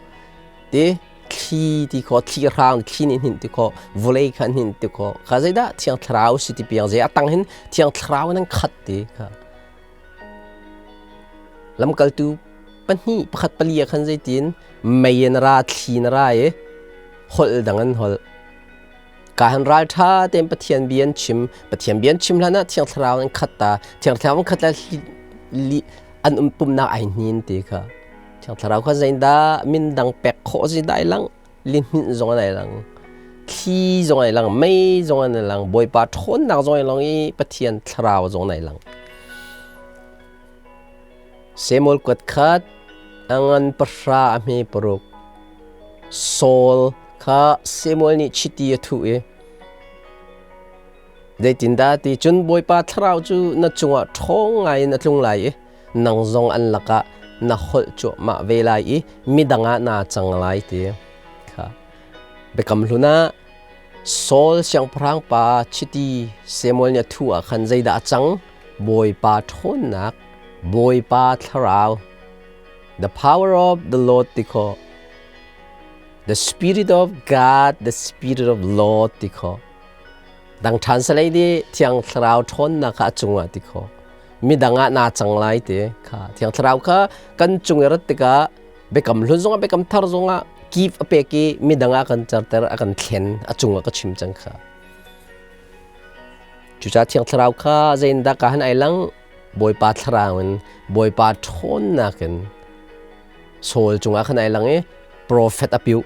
Speaker 1: ti thli ti khawh thli hrang thli nih hninh ti khawh vawlei kha hninh ti khawh kha zeidah Thiang Thlarau si ti piang zei a tang hin Thiang Thlarau in an khat ti kha lamkaltu pahnih pakhat pali ah khan zeitin mei in ra thli in ra i holh dang an holh Ka han ralṭha tein Pathian bia an chim. Pathian bia an chim hlan ah Thiang Thlarau an khat ta. Thiang Thlarau an khat le li an um pumnak ai hnin ti kha. Thiang Thlarau kha zeidah min dang pek khawh si dah ai lang, lihninh zong an ai lang, thli zong ai lang, mei zong an ai lang, Bawipa ṭhawnnak zong ai lang i Pathian Thlarau zong an ai lang. Samuel kuat khat a ngan pahra a hme paruk. Saul kha Samuel nih chiti a thuh i zeitindah ti cun Bawipa thlarau cu na cungah ṭhawng ngaiin a tlung lai i nang zong an lakah na holh cuahmah ve lai i midang ah naa cang lai ti kha Biakam Hlun ah Saul siangpahrang pa chiti Samuel nih a thuh ah khan zeidah a cang? Bawipa ṭhawnnak, Bawipa thlarau, the power of the Lord ti khawh, the spirit of God, the spirit of Lord ti khawh. Dang ṭhan salei di Thiang Thlarau ṭhawnnak kha a cungah ti khawh. Midang ah naa cang lai ti kha Thiang Thlarau kha kan cung i rat tikah biakam hlun zongah biakam thar zongah kip a pek i midang ah kan certer a kan thlen a cungah ka chim cang kha. Cucaah Thiang Thlarau kha zeitindah ka han ai lang? Bawipa Thlarau in, Bawipa ṭhawnnak in Saul cungah khan ai lang i profet a piuh.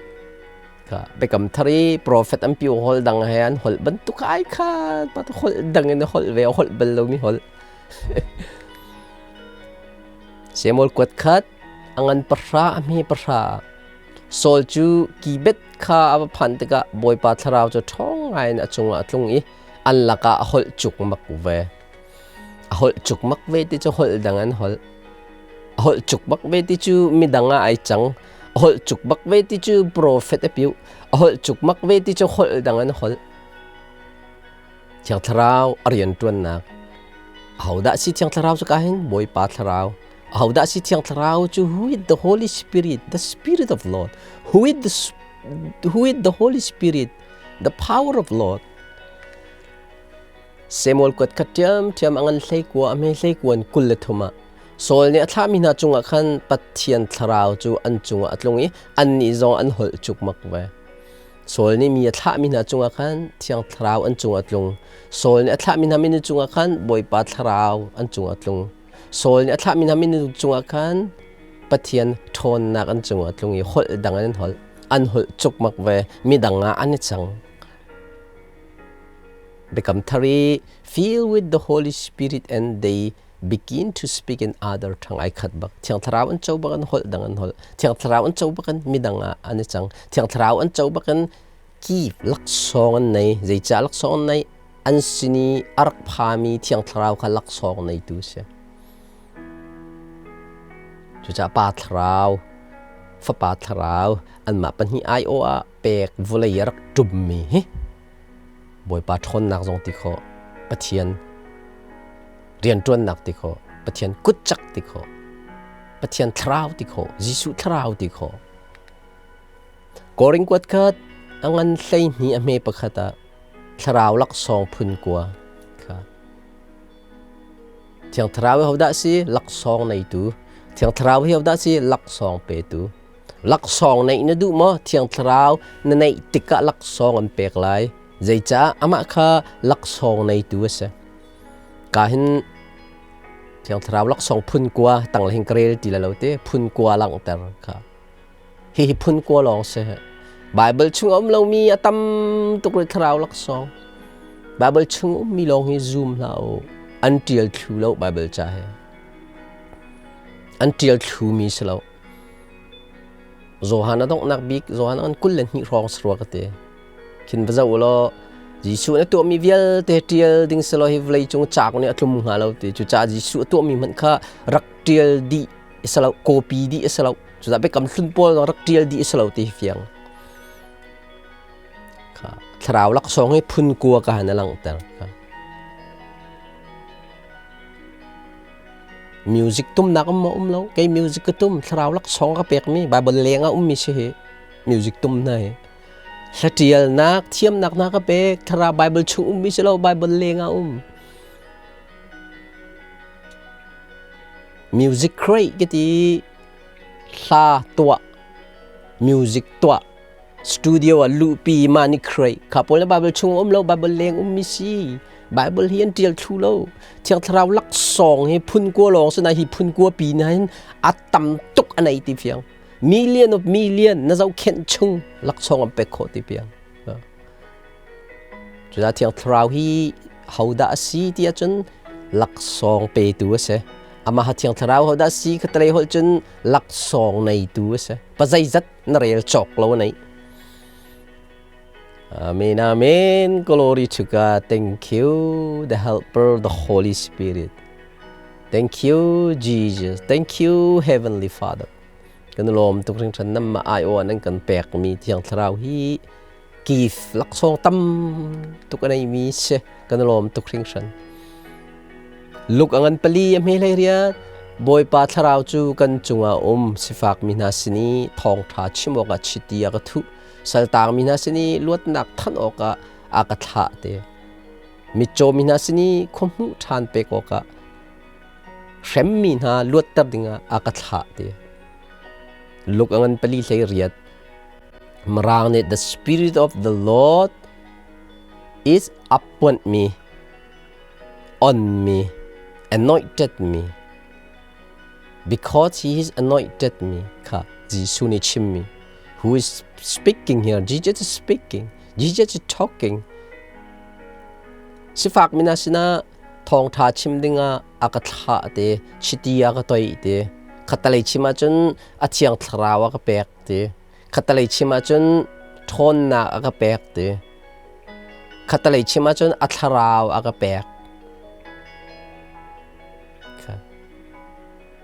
Speaker 1: Kha biakam thar i profet an piuh holh dang he an holh bantuk ai kha pat holh dang in a holh ve a holh bal lomi holh. Samuel kuat khat a ngan pahra a hme pahra Saul cu Gibet kha a va phanh tikah Bawipa thlarau cu ṭhawng ngaiin a cungah a tlung i an lakah a holh cukmak ve. A holh cukmak ve ti cu holh dang an holh. A holh cukmak ve ti cu midang ah ai cang. A holh cukmak ve ti cu profet a piuh. A holh cukmak ve ti cu holh dang an holh. Thiang Thlarau a rianṭuannak. Ahodah si Thiang Thlarau cu ka hin? Bawipa Thlarau. Ahodah si Thiang Thlarau cu who is the Holy Spirit, the Spirit of Lord. Who is the, who is the Holy Spirit, the power of Lord. Samuel kuat khat ṭhiamṭhiam a ngan hleikua a hme hleikuan kul le thum ah Saul nih a thlahmi hna cungah khan Pathian thlarau cu an cungah a tlung i annih zong an holh cukmak ve. Saul nih mi a thlahmi hna cungah khan Thiang Thlarau an cungah a tlung. Saul nih a thlahmi hna minung cungah khan Bawipa Thlarau an cungah a tlung. Saul nih a thlahmi hna minung cungah khan Pathian ṭhawnnak an cungah a tlung i holh dang in an holh. An holh cukmak ve, midang ah an i cang. Biakam thar i fill with the Holy Spirit and they begin to speak in other tongue ai khat bak Thiang Thlarau an co bak an holh dang an holh Thiang Thlarau an co bak in midang ah an i cang Thiang Thlarau an co bak in ki laksawng an nei zeicah laksawng an nei an sin i a rak phami Thiang Thlarau kha laksawng neitu si cucaah Pa Thlarau Fapa Thlarau anmah pahnih aiawh ah pek vawlei a rak ṭummi hi Bawipa ṭhawnnak zong ti khawh Pathian rianṭuannak ti khawh Pathian kutcak ti khawh Pathian thlarau ti khawh Jesuh thlarau ti khawh Korin kuat khat a ngan 12 a hme pakhat ah thlarau laksawng phun kua kha Thiang Thlarau hi hodah si laksawng neitu Thiang Thlarau hi hodah si laksawng petu Laksawng neih na duh maw? Thiang Thlarau na neih tikah laksawng an pek lai. Zeicah amah kha laksawng neitu a si. Ka hin Thiang Thlarau laksawng phun kua tang le hin ka rel ti lo te phun kua langhter kha. Hihi phun kua lawng si. Bible chung a um lomi a tam tuk rih thlarau laksawng. Bible chung ummi lawng hi zoom hlah u. An ṭial thlu lo Bible ca hi. An ṭial thlumi si lo. Johan a donghnak bik Johan an 22 hrawng sarua ka ti. Khin va zoh law Jesuh na tuahmi vialte ṭial ding selaw hi vawlei cung cauk nih a tlum hnga lo ti. Cucaah Jesuh a tuahmi hmanh kha rak ṭial dih a si lo, copy dih a si lo. Cucaah biakam hlun pawl zong rak ṭial dih a si lo ti hi fiang. Kha thlarau laksawng hi phun kua ka han a langhter. Kha. Music tumnak um maw um lo? Kei music ka tum, thlarau laksawng ka pekmi Bible leng ah ummi si hi. Music tum hna hi. Hla ṭialnak, thiamnak hna ka pek, thlarau Bible chung ummi si lo, Bible leng ah um. Music create ka ti, hla tuah, music tuah, studio ah luhpi mah nih create. Kha pawl na Bible chung um lo, Bible leng ummi si. Bible hi an ṭial thlu lo. Thiang Thlarau laksawng hi phun kua lawng si na hi phun kua pi na hin a tam tuk a nei ti fiang. Million of million na zohkhenh chung laksawng an pek khawh ti piang. Cucaah Thiang Thlarau hi hodah a si ti ahcun laksawng petu a si. Amah Thiang Thlarau hodah a si kha talei holh cun laksawng neitu a si. Pa zeizat na rel cawk lo a nei. Amen, amen. Glory to God. Thank you, the Helper, the Holy Spirit. Thank you, Jesus. Thank you, Heavenly Father. Kan lawm tuk hringhran nam ma ai aw nan kan pek mi Thiang Thlarau hi kif laksawng tam tuk a nei mi si kan lawm tuk hringhran. Luk angan pali a hme hlei riat Bawipa Thlarau cu kan cungah um sifak mi hna sin i thawngṭha chim awkah chiti a ka thuh saltang mi hna sin i luatnak thanh awkah a ka thlah te mitcaw mi hna sin i khuahmuh ṭhan pek awkah hremmi hna luatter dingah a ka thlah ti. Luk a ngan pali hlei riat. Mirang nih the spirit of the Lord is upon me, on me, anointed me. Because he is anointed me kha Jesuh nih chimmi. Who is speaking here? Jesus is speaking. Jesus is talking. Sifak mina sinah thawngṭha chim dingah a ka thlah te, chiti a ka toih te, khattelei chim ahcun a thiang thlarau a ka pek te, khattelei chim ahcun ṭhawnnak a ka pek te, khattelei chim ahcun a thlarau a ka pek.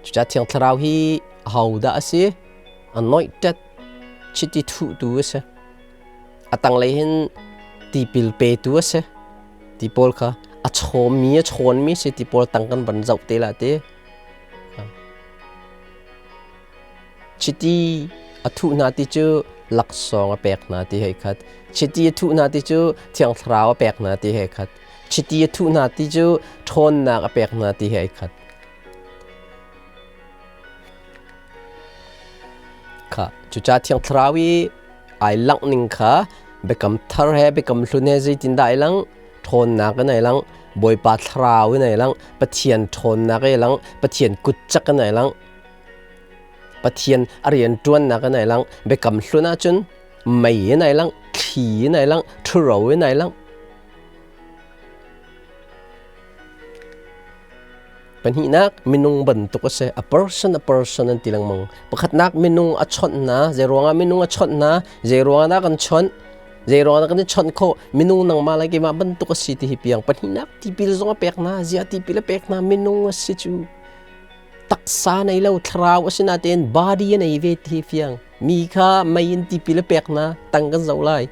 Speaker 1: Cucaah thiang thlarau hi ahodah a si? Anointed chiti thuhtu a si. A tanglei hin tipil petu a si. Ti pawl kha a chawmmi a chawnmi si ti pawl tang kan van zoh te la ti. Chiti a thuh hna ti cu laksawng a pek hna ti hei khat. Chiti a thuh hna ti cu Thiang Thlarau a pek hna ti hei khat. Chiti a thuh hna ti cu ṭhawnnak a pek hna ti hei khat. Kha cucaah Thiang Thlarau i ai langh ning kha Biakam Thar he Biakam Hlun he zeitindah ai langh? Ṭhawnnak in ai langh, Bawipa Thlarau in ai langh, Pathian ṭhawnnak ai langh, Pathian kutcak in ai langh, Pathian a rianṭuannak in ai langh. Biakam Hlun ahcun mei in ai langh, thli in ai langh, ṭhuro in ai langh. Pahnihnak, minung bantuk a si. A person, a person an ti lengmang. Pakhatnak, minung a chawnh hna. Zei ruangah minung a chawnh hna? Zei ruangah dah kan chawnh? Zei ruangah dah kan i chawnh khawh? Minung nangmah le keimah bantuk a si ti hi piang. Pahnihnak, tipil zong a pek hna. Ziah tipil a pek hna? Minung a si cu. Taksa nei lo, thlarau a si natein body a nei ve ti hi fiang. Mi kha mei in tipil a pek hna. Tang kan zoh lai.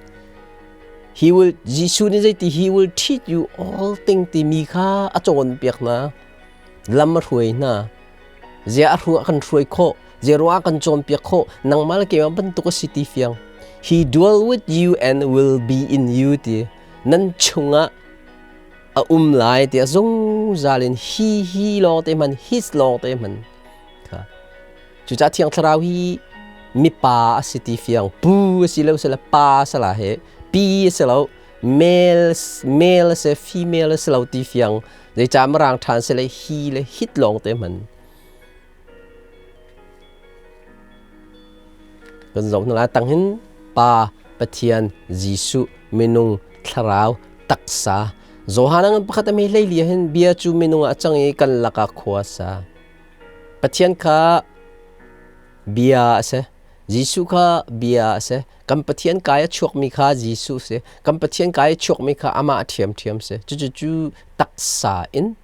Speaker 1: He will Jesuh nih zeiti he will teach you all thing timi kha a cawnpiak hna. Lam a hruai hna. Zia a hru kan hruai khawh. Zia ruah kan cawnpiak khawh. Nangmah le keimah bantuk a si ti fiang. He dwell with you and will be in you ti. Nan chungah a um lai ti zungzal in he he lawng te hman his lawng te hman. Kha. Cucaah Thiang Thlarau hi mipa a si ti fiang pu a si lo sila pa sala he pi a si lo male male a si female a si lo ti fiang zeicah mirang ṭhan si le hi le hit lawng te hman kan zoh hna lai tang hin pa Pathian Jesuh minung thlarau taksa Johan ang pakhat a mi hlei li hin bia cu minung ah a cang i kan lakah khua sa Pathian kha bia a si. Jesuh kha bia a si. Kan Pathian kai a chuakmi kha Jesuh a si. Kan Pathian kai a chuakmi kha amah a ṭhiamṭhiam si. Cucu cu taksa in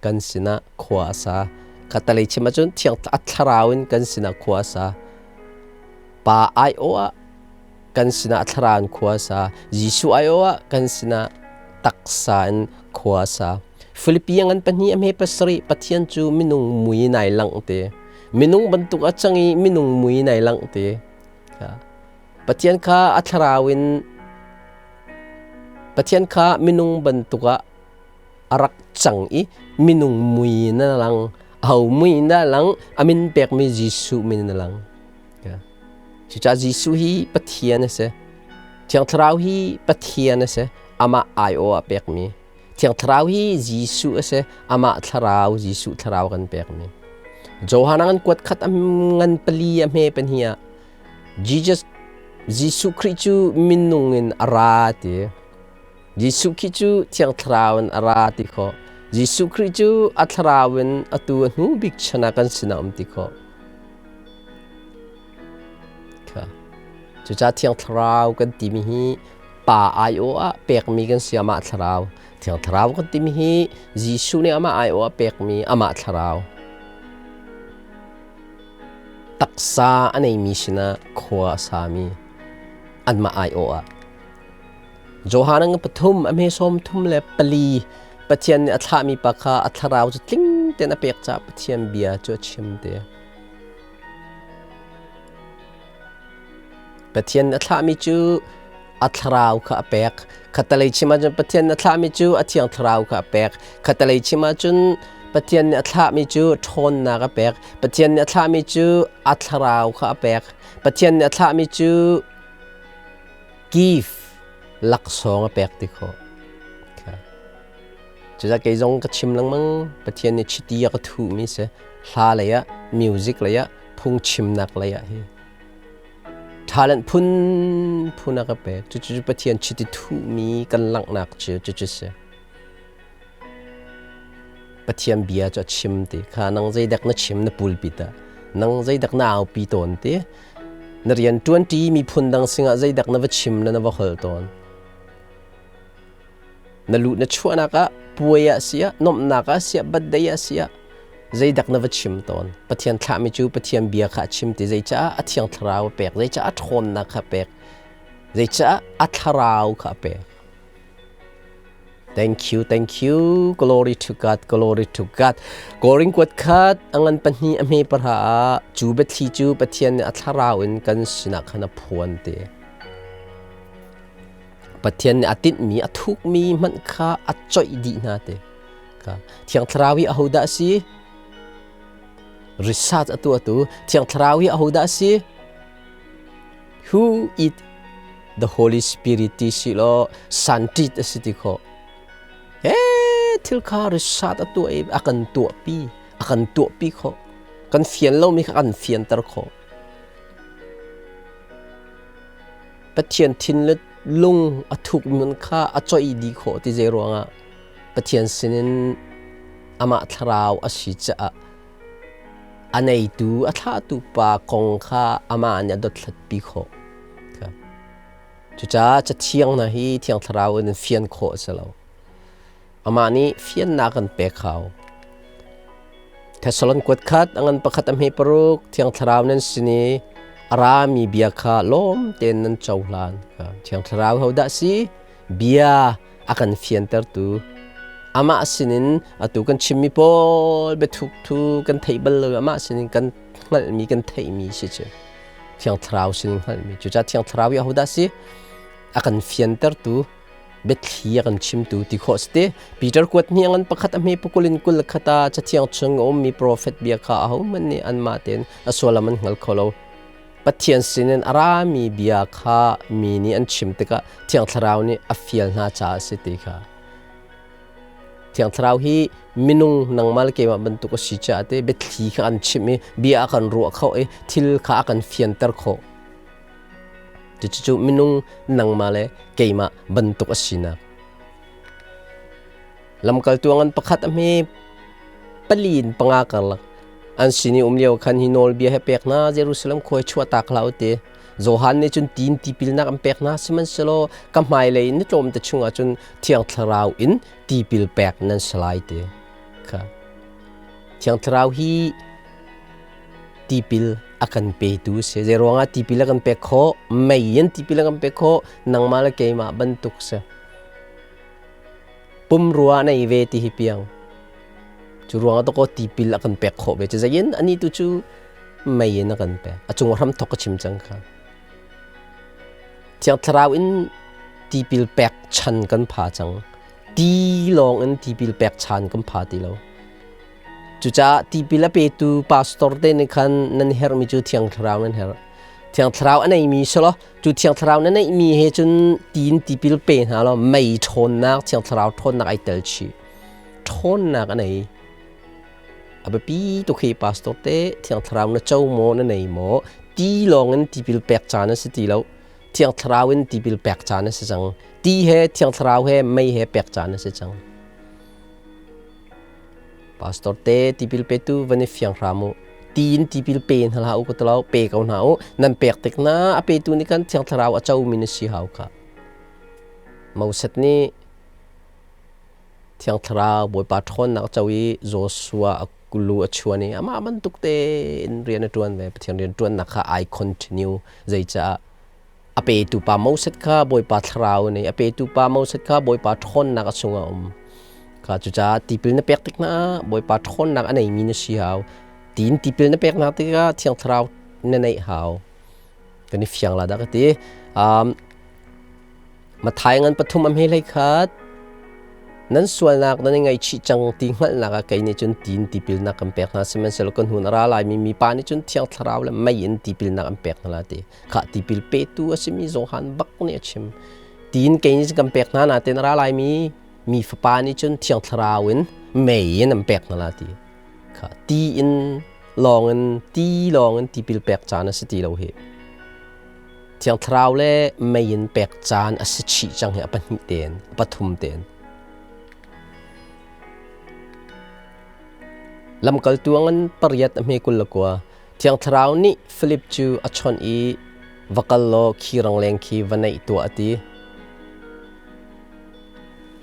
Speaker 1: kan sinah khua a sa. Khatalei chim ahcun thiang a thlarau in kan sinah khua a sa. Pa aiawh ah kan sinah a thlarau in khua a sa. Jesuh aiawh ah kan sinah taksa in khua a sa. Filipi ngan pahnih a hme pasarih Pathian cu minung mui nai langh te. Minung bantuk a cang i minung mui nai langh te. Pathian kha a thlarau in Pathian kha minung bantuk ah a rak cang i minung mui na lang. Aho mui na lang a min pekmi Jesuh min na lang. Cucaah Jesuh hi Pathian a si. Thiang Thlarau hi Pathian a si. Amah aiawh ah pekmi. Thiang Thlarau hi Jesuh a si. Amah Thlarau, Jesuh Thlarau kan pekmi. Johan an kuat khat a ngan pali a hme pahnih ah Jesus Jesuh Khrih cu minung in a ra ti. Jesuh Khrih cu Thiang Thlarau in a ra ti khawh. Jesuh Khrih cu a Thlarau in atu a hnu bik chan ah kan sinah um ti khawh. Cucaah Thiang Thlarau kan timi hi Pa aiawh ah pekmi kan si amah Thlarau. Thiang Thlarau kan timi hi Jesuh nih amah aiawh ah pekmi amah Thlarau. Taksa a neimi sinah khua a sami anmah aiawh ah. Johan ang pathum a hme sawm thum le pali Pathian nih a thlahmi pa kha a thlarau cu tling tein a pek caah Pathian bia cu a chim te. Pathian a thlahmi cu a thlarau kha a pek. Khatalei chim ahcun Pathian a thlahmi cu a thiang thlarau kha a pek. Khatalei chim ahcun Pathian nih a thlahmi cu ṭhawnnak a pek. Pathian nih a thlahmi cu a thlarau kha a pek. Pathian nih a thlahmi cu gift laksawng a pek ti khawh. Cucaah kei zong ka chim lengmang Pathian nih chiti a ka thuhmi si hla lei ah music lei ah phungchimnak lei ah hi talent phun phun a ka pek. Cucu Pathian chiti thuhmi kan langhnak cu cucu si. Pathian bia cu a chim ti kha nang zeidak na chim na pulpit ah nang zeidak na aupi tawn ti na rian ṭuanṭi miphun dang singah zeidak na va chim le na va hol tawn. Na luh na chuahnak ah puai ah siah nuamhnak ah siah birthday ah siah zeidak na va chim tawn. Pathian thlahmi cu Pathian bia kha a chim ti zeicah a Thiang Thlarau a pek zeicah a ṭhawnnak kha a pek zeicah a thlarau kha a pek. Thank you, thank you. Glory to God, glory to God. Korin kuat khat angan pahnih a hme parha ah cu biathli cu Pathian nih a thlarau in kan sinah khan a phuan te. Pathian nih a tinhmi, a thukmi hmanh kha a coih dih hna te. Thiang Thlarau hi ahodah a si? Research a tuahtu Thiang Thlarau hi ahodah a si? Who is the Holy Spirit ti si law santit a si ti khawh. He thil kha research a tuah i a kan tuahpi, a kan tuahpi khawh. Kan fian lomi kha kan fianter khawh. Pathian thin le lung a thuk nun kha a coih dih khawh ti zei ruangah Pathian sinin amah thlarau a si caah a neitu a thlahtu pa kong kha amah nih a dothlatpi khawh. Cucaah Cathiang hna hi Thiang Thlarau in fian khawh a si lo. Amah nih fiannak an pek hau. Thessalon kuat khat a ngan pakhat a hme paruk Thiang Thlarau nan sin i a rami bia kha lawm tein nan cohlan. Thiang Thlarau hodah si? Bia a kan fiantertu amah sinin atu kan chimmi pawl biathuk thu kan theih bal lo amah sinin kan hngalhmi kan theihmi si cu Thiang Thlarau sinin hngalhmi cucaah Thiang Thlarau hi ahodah si a kan fiantertu biathli a kan chimtu ti khawh si te Peter kuat hni ngan pakhat a hme pakul in kul khata cathiang chung a ummi profet bia kha ahohmanh nih anmah tein a sualam an hngal kho lo Pathian sinin a rami bia kha mi nih an chim tikah Thiang Thlarau nih a fial hna caah a si ti kha. Thiang Thlarau hi minung nangmah le keimah bantuk a si caah te biathli kha an chimh i bia a kan ruah kho i thil kha a kan fianter khawh. Cucu minung nangmah le keimah bantuk a sinak. Lamkaltu ngan pakhat a hme pali in panga karlak an sin i um lio khan hi nawlbia he pek hna Jerusalem khua chuahtak hlah u ti. Johan nih cun tin tipilnak an pek hna sihmanhsehlaw ka hmailei in ni tlawmte chungah cun Thiang Thlarau in tipil pek nan si lai ti kha. Thiang Thlarau hi tipil a kan petu si. Zei ruangah tipil a kan pek khawh? Mei in tipil a kan pek khawh. Nangmah le keimah bantuk si. Pumrua nei ve ti hi piang. Cu ruangah to ko tipil a kan pek khawh ve. Cu zeiin ani tu cu mei in a kan pek. A cung hram thok ka chim cang kha. Thiang Thlarau in tipil pek chan kan pha cang. Ti lawng in tipil pek chan kan pha ti lo. Cucaah tipil a petu pastor te nih khan nan herhmi cu Thiang Thlarau nan herh. Thiang Thlarau a neimi selaw cu Thiang Thlarau na neihmi he cun tiin tipil pe hna law mei ṭhawnnak Thiang Thlarau ṭhawnnak ai tel chih. Ṭhawnnak a nei. A biapi tuk hi pastor te Thiang Thlarau na co maw na nei maw ti lawng in tipil pek caan a si ti lo. Thiang Thlarau in tipil pek caan a si cang. Ti he Thiang Thlarau he mei he pek caan a si cang. Pastor te tipil petu van i fiang hram u. Tiin tipil pe hna hlah u ka tilo pe ko hna u. Nan pek tik na a petu nih khan Thiang Thlarau a co mi na si hau kha. Moses nih Thiang Thlarau Bawipa ṭhawnnak co i Joshua a lu a chuan i amah bantuk tein rian a ṭuan ve. Pathian rian ṭuannak kha ai continue. Zeicah a petu pa Moses kha Bawipa Thlarau nih a petu pa Moses kha Bawipa ṭhawnnak a chungah a um. Kha cucaah tipil na pek tik hna Bawipa ṭhawnnak a neimi na si hau. Tiin tipil na peknak tikah Thiang Thlarau na neih hau. Kan i fiang la dah ka ti. Matthai ngan pathum a hme hlei khat. Nan sualnak nan i ngaihchih cang ti hngalhnak ah kei nih cun tiin tipilnak kan pek hna sihmanhsehlaw kan hun a ra laimi mipa nih cun Thiang Thlarau le mei in tipilnak an pek hna lai ti. Khah tipil petu a simi Johan bak nih a chim. Tiin kei nih kan pek hna nain a ra laimi mi fapa nih cun Thiang Thlarau in mei in an pek hna lai ti. Khah ti in lawng in ti lawng in tipil pek caan a si ti lo hi. Thiang Thlarau le mei in pek caan a si chih cang hi a pahnih tein, a pathum tein. Lamkaltu an pariat a hme 29. Thiang Thlarau nih Filip cu a chawnh i va kal law khi rangleng khi va naih tuah a ti.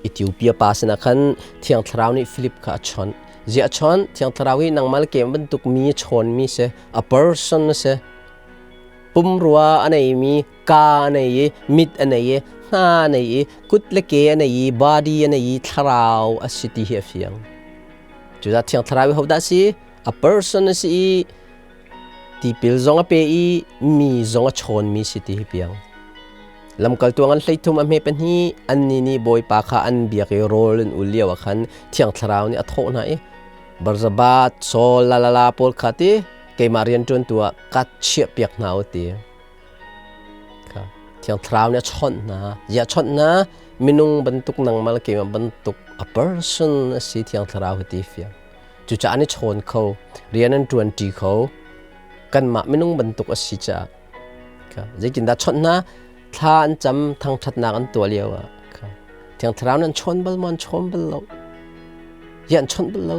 Speaker 1: Ethiopia pa sinah khan Thiang Thlarau nih Filip kha a chawnh. Ziah a chawnh? Thiang Thlarau hi nangmah le keimah bantuk mi a chawnmi si, a person a si. Pumrua a neimi, ka a nei i, mit a nei i, hna a nei i, kut le ke a nei i, body a nei i, thlarau a si ti hi a fiang. Cucaah Thiang Thlarau hi hodah a si? A person a si i tipil zong a pe i mi zong a chawnmi si ti hi piang. Lamkaltu an 33 a hme pahnih annih nih Bawipa kha an biak i rawl an ul lio ah khan Thiang Thlarau nih a thawh hna i Barzabat, Saul, la la la pawl kha ti keimah rianṭuantu ah ka chiahpiak hna u ti. Thiang Thlarau nih a chawnh hna. Ziah chawnh hna? Minung bantuk nangmah le keimah bantuk a person a si Thiang Thlarau hi ti fiang. Cucaah an i chawn kho, rian an ṭuanṭi kho. Kanmah minung bantuk a si caah. Zeitindah chawnh hna? Thla an cam, thangṭhatnak an tuah lio ah. Thiang Thlarau nih an chawn bal maw? An chawn bal lo. Ziah an chawnh bal lo?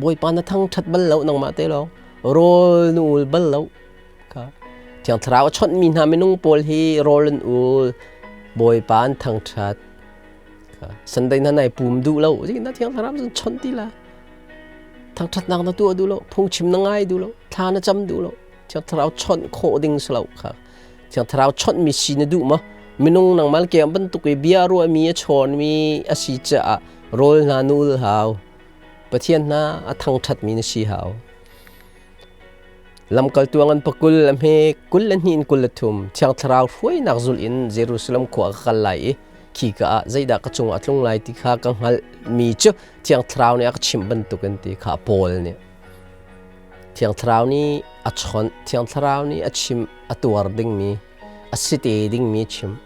Speaker 1: Bawipa na thangṭhat bal lo nangmah te lawng. Rawl na ul bal lo. Thiang Thlarau a chawnhmi hna minung pawl hi rawl an ul, Bawipa an thangṭhat. Sunday hna nai pum duh lo. Zeitindah Thiang Thlarau cun chawnh ti la? Thangṭhatnak na tuah duh lo, phungchim na ngai duh lo, thla na cam duh lo. Thiang Thlarau chawnh khawh ding si lo kha. Thiang Thlarau chawnhmi si na duh maw? Minung nangmah le keimah bantuk i bia ruahmi a chawnmi a si caah rawl hna na ul hau. Pathian hna a thangṭhatmi na si hau. Lamkaltu an pakul a hme 22 in 23 Thiang Thlarau hruainak zulh in Jerusalem khua ka kal lai i khika ah zeidah ka cungah a tlung lai ti kha ka hngalhmi cu Thiang Thlarau nih a ka chimh bantukin ti kha Paul nih Thiang Thlarau nih a chawnh, Thiang Thlarau nih a chimh, a tuar dingmi, a si te dingmi a chim.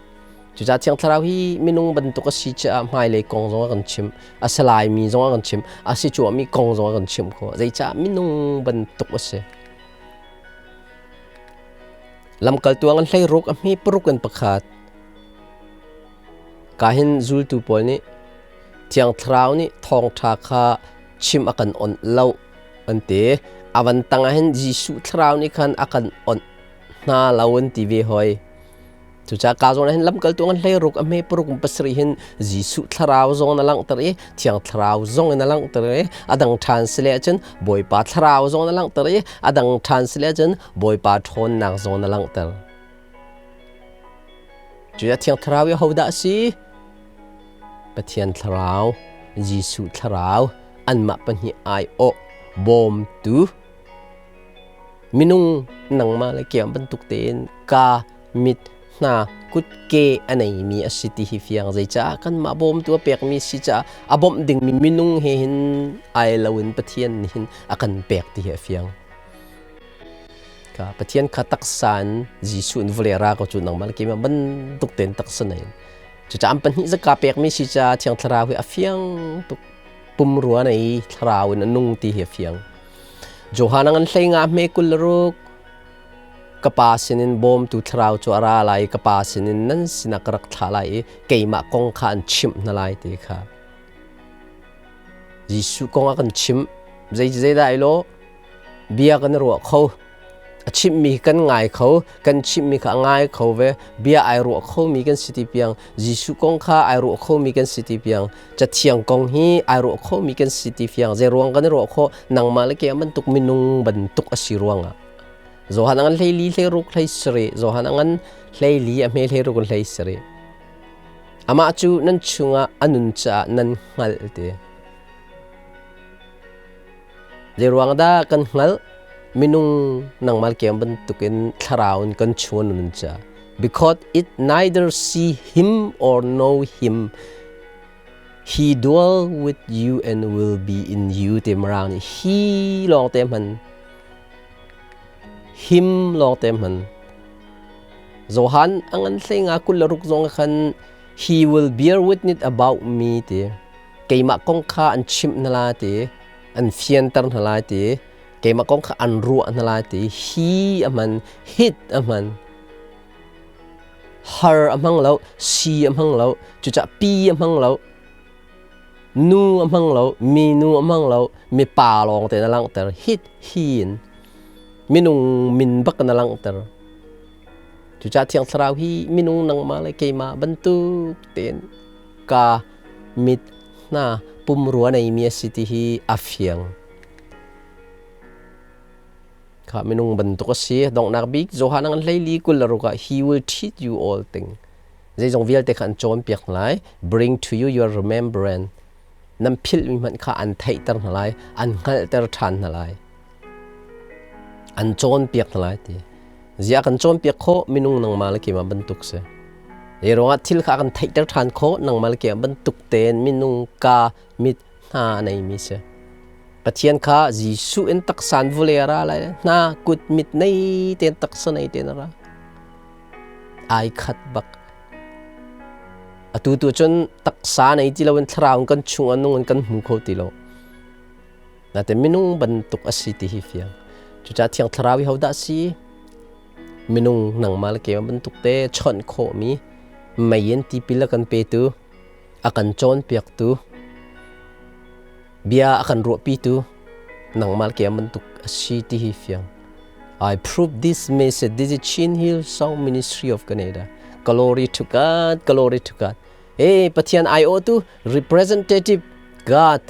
Speaker 1: Cucaah Thiang Thlarau hi minung bantuk a si caah hmailei kong zong a kan chimh, a si laimi zong a kan chimh, a si cuahmi kong zong a kan chimh khawh. Zeicah minung bantuk a si? Lamkaltu an 16 a hme paruk in pakhat. Ka hin zultu pawl nih Thiang Thlarau nih thawngṭha kha chim a kan onh lo an ti. A van tang ah hin Jesuh Thlarau nih khan a kan onh hna lo an ti ve hoi. Cucaah ka zawn ah hin lamkaltu an 16 a hme paruk pasarih hin Jesuh thlarau zong na langhter i Thiang Thlarau zong in a langhter i a dang ṭhan si le ahcun Bawipa thlarau zong na langhter i a dang ṭhan si le ahcun Bawipa ṭhawnnak zong na langhter. Cucaah Thiang Thlarau i hodah a si? Pathian thlarau, Jesuh thlarau, anmah pahnih aiawh bawmtu minung nangmah le keimah bantuk tein ka mit hna kut ke a neimi a si ti hi fiang. Zeicah kanmah bawmtu a pekmi si caah a bawmh dingmi minung he hin ai loin Pathian nih hin a kan pek ti hi a fiang. Ka Pathian kha taksa in Jesuh in vawlei ra ko cu nangmah le keimah bantuk tein taksa nei. Cucaah an pahnih zaka pekmi si caah Thiang Thlarau hi a fiang tuk. Pumrua nei thlarau in a nung ti hi a fiang. Johan a ngan hlei nga hme 26 ka pa sinin bawmtu thlarau cu a ra lai i ka pa sinin nan sinah ka rak thlah lai i keimah kong kha an chimh hna lai ti kha. Jesuh kong a kan chimh. Zei zeidah ai lawh? Bia kan i ruah kho. A chimhmi kan ngai kho, kan chimhmi kha a ngai kho ve. Bia ai ruah khomi kan si ti piang, Jesuh kong kha ai ruah khomi kan si ti piang, Cathiang kong hi ai ruah khomi kan si ti fiang. Zei ruang kan i ruah khawh? Nangmah le keimah bantuk minung bantuk a si ruangah. Johan a ngan 14 16 17, Johan a ngan 14 a hme 16 in 17. Amah cu nan chungah a nun caah nan hngalh ti. Zeiruang dah kan hngalh? Minung nangmah kem bantukin thlarau in kan chung nun ca. Because it neither see him or know him. He dwell with you and will be in you te marang nih he lawng te hman. Him lawng te hman. Johan angan hlei nga 26 zong khan he will bear witness about me te. Keimah kong kha an chimh hna la ti, an fianter hna lai ti, keimah kong kha an ruah hna lai ti, hi a hman, hit a hman, har a hmang lo, si a hmang lo, cucah pi a hmang lo, nu a hmang lo, mi nu a hmang lo, mi pa lawng te na langhter, hit hi in minung min bak na langhter. Cucah Thiang Thlarau hi minung nangmah le keimah bantuk tein ka mit hna pumrua neimi a si ti hi a fiang. Kha minung bantuk a si. Donghnak bik Johan an 14 26 ah he will teach you all thing. Zeizong vialte kha an cawnpiak hna lai. Bring to you your remembrance. Nan philhmi hmanh kha an theihter hna lai, an hngalhter ṭhan hna lai. An cawnpiak hna lai ti. Ziah kan cawnpiak khawh minung nangmah le keimah bantuk si. Hi ruangah thil kha kan theihter ṭhan khawh nangmah le keimah bantuk tein minung ka mit hna a neimi si. Pathian kha Jesuh in taksa in vawlei a ra lai hna kut mit nei tein taksa nei tein a ra. Ai khat bak. Atu tu cun taksa nei ti loin thlarau in kan chung a nung in kan hmu kho ti lo. Natin minung bantuk a si ti hi fiang. Cucaah Thiang Thlarau hi hodah si? Minung nangmah le keimah bantuk te chawnh khawhmi mei in tipil a kan petu, a kan cawnpiaktu, bia a kan ruahpitu, nangmah le keimah bantuk a si ti hi fiang. I prove this message. This is Chin Hill Song Ministry of Canada. Glory to God, glory to God. Hey, Pathian aiawhtu representative God,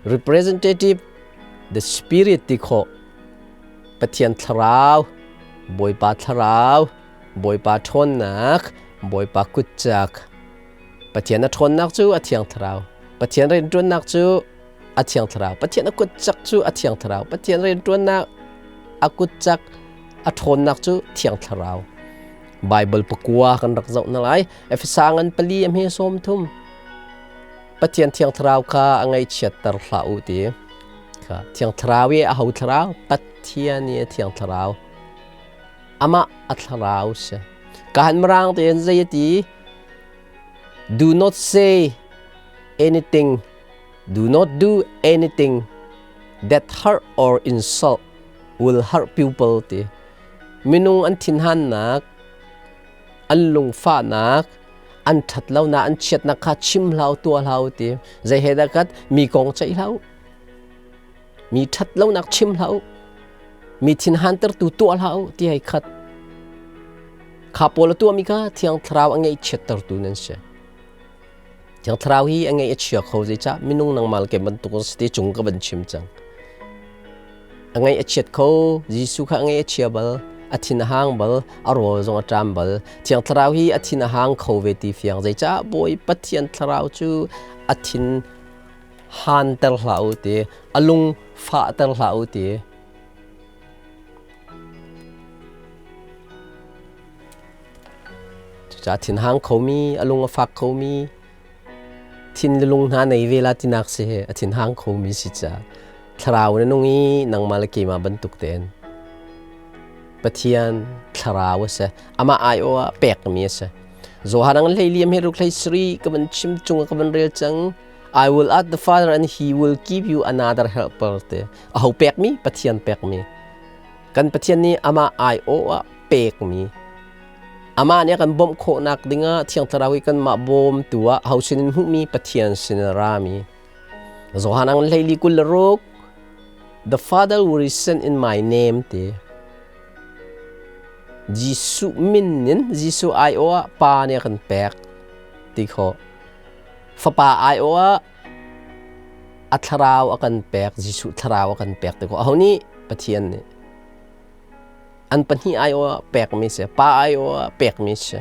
Speaker 1: representative the Spirit ti khawh. Pathian thlarau, Bawipa thlarau, Bawipa ṭhawnnak, Bawipa kutcak. Pathian a ṭhawnnak cu a thiang thlarau. Pathian rianṭuannak cu a thiang thlarau. Pathian a kutcak cu a thiang thlarau. Pathian rianṭuannak a kutcak a ṭhawnnak cu thiang thlarau. Bible pakua kan rak zoh hna lai. Efesa ngan 4 a hme 30. Pathian Thiang Thlarau kha a ngaihchiatter hlah u ti. Kha Thiang Thlarau i a ho thlarau? Pathian i a Thiang Thlarau. Amah a thlarau si. Ka han mirang tein zei a ti? Do not say anything, do not do anything that hurt or insult will hurt people ti. Minung an thinhannak, an lungfahnak, an ṭhatlonak, an chiatnak kha chim hlah u, tuah hlah u ti. Zei he dah kat mi kong ceih hlah u. Mi ṭhatlonak chim hlah u. Mi thinhantertu tuah hlah u ti hei khat. Kha pawl a tuahmi kha Thiang Thlarau a ngaihchiattertu nan si. Thiang Thlarau hi a ngaih a chia kho zeicah minung nangmah le kei bantuk si ti cung ka van chim cang. A ngaih a chiat kho, Jesuh kha a ngaih a chia bal. a thin a hang bal, a rawl zong a ṭam bal. Thiang Thlarau hi a thin a hang kho ve ti fiang. Zeicah Bawi Pathian Thlarau cu a thin hanter hlah u ti, a lung fahter hlah u ti. Cucaah thinhang khomi, a lung a fak khomi, thin le lung hna nei ve la tinak si he a thinhang khomi si ca thlarau na nung i nangmah le keimah bantuk tein Pathian thlarau a si amah aiawh ah pekmi a si Johan ang hlei liam he ruk hlei sri ka van chim cung ka van rel cang I will ask the Father and he will give you another helper te aho pekmi Pathian pekmi kan Pathian nih amah aiawh ah pekmi Amah nih a kan bawmh khawhnak dingah Thiang Thlarau hi kanmah bawmtu ah ho sinin hmuhmi Pathian sin a rami. Johan ang hleili 26 The Father will send in my name ti. Jesuh min in Jesuh aiawh ah Pa nih a kan pek ti khawh. Fapa aiawh ah a thlarau a kan pek, Jesuh thlarau a kan pek ti khawh. Aho nih? Pathian nih. An pahnih aiawh ah pekmi si, pa aiawh ah pekmi si.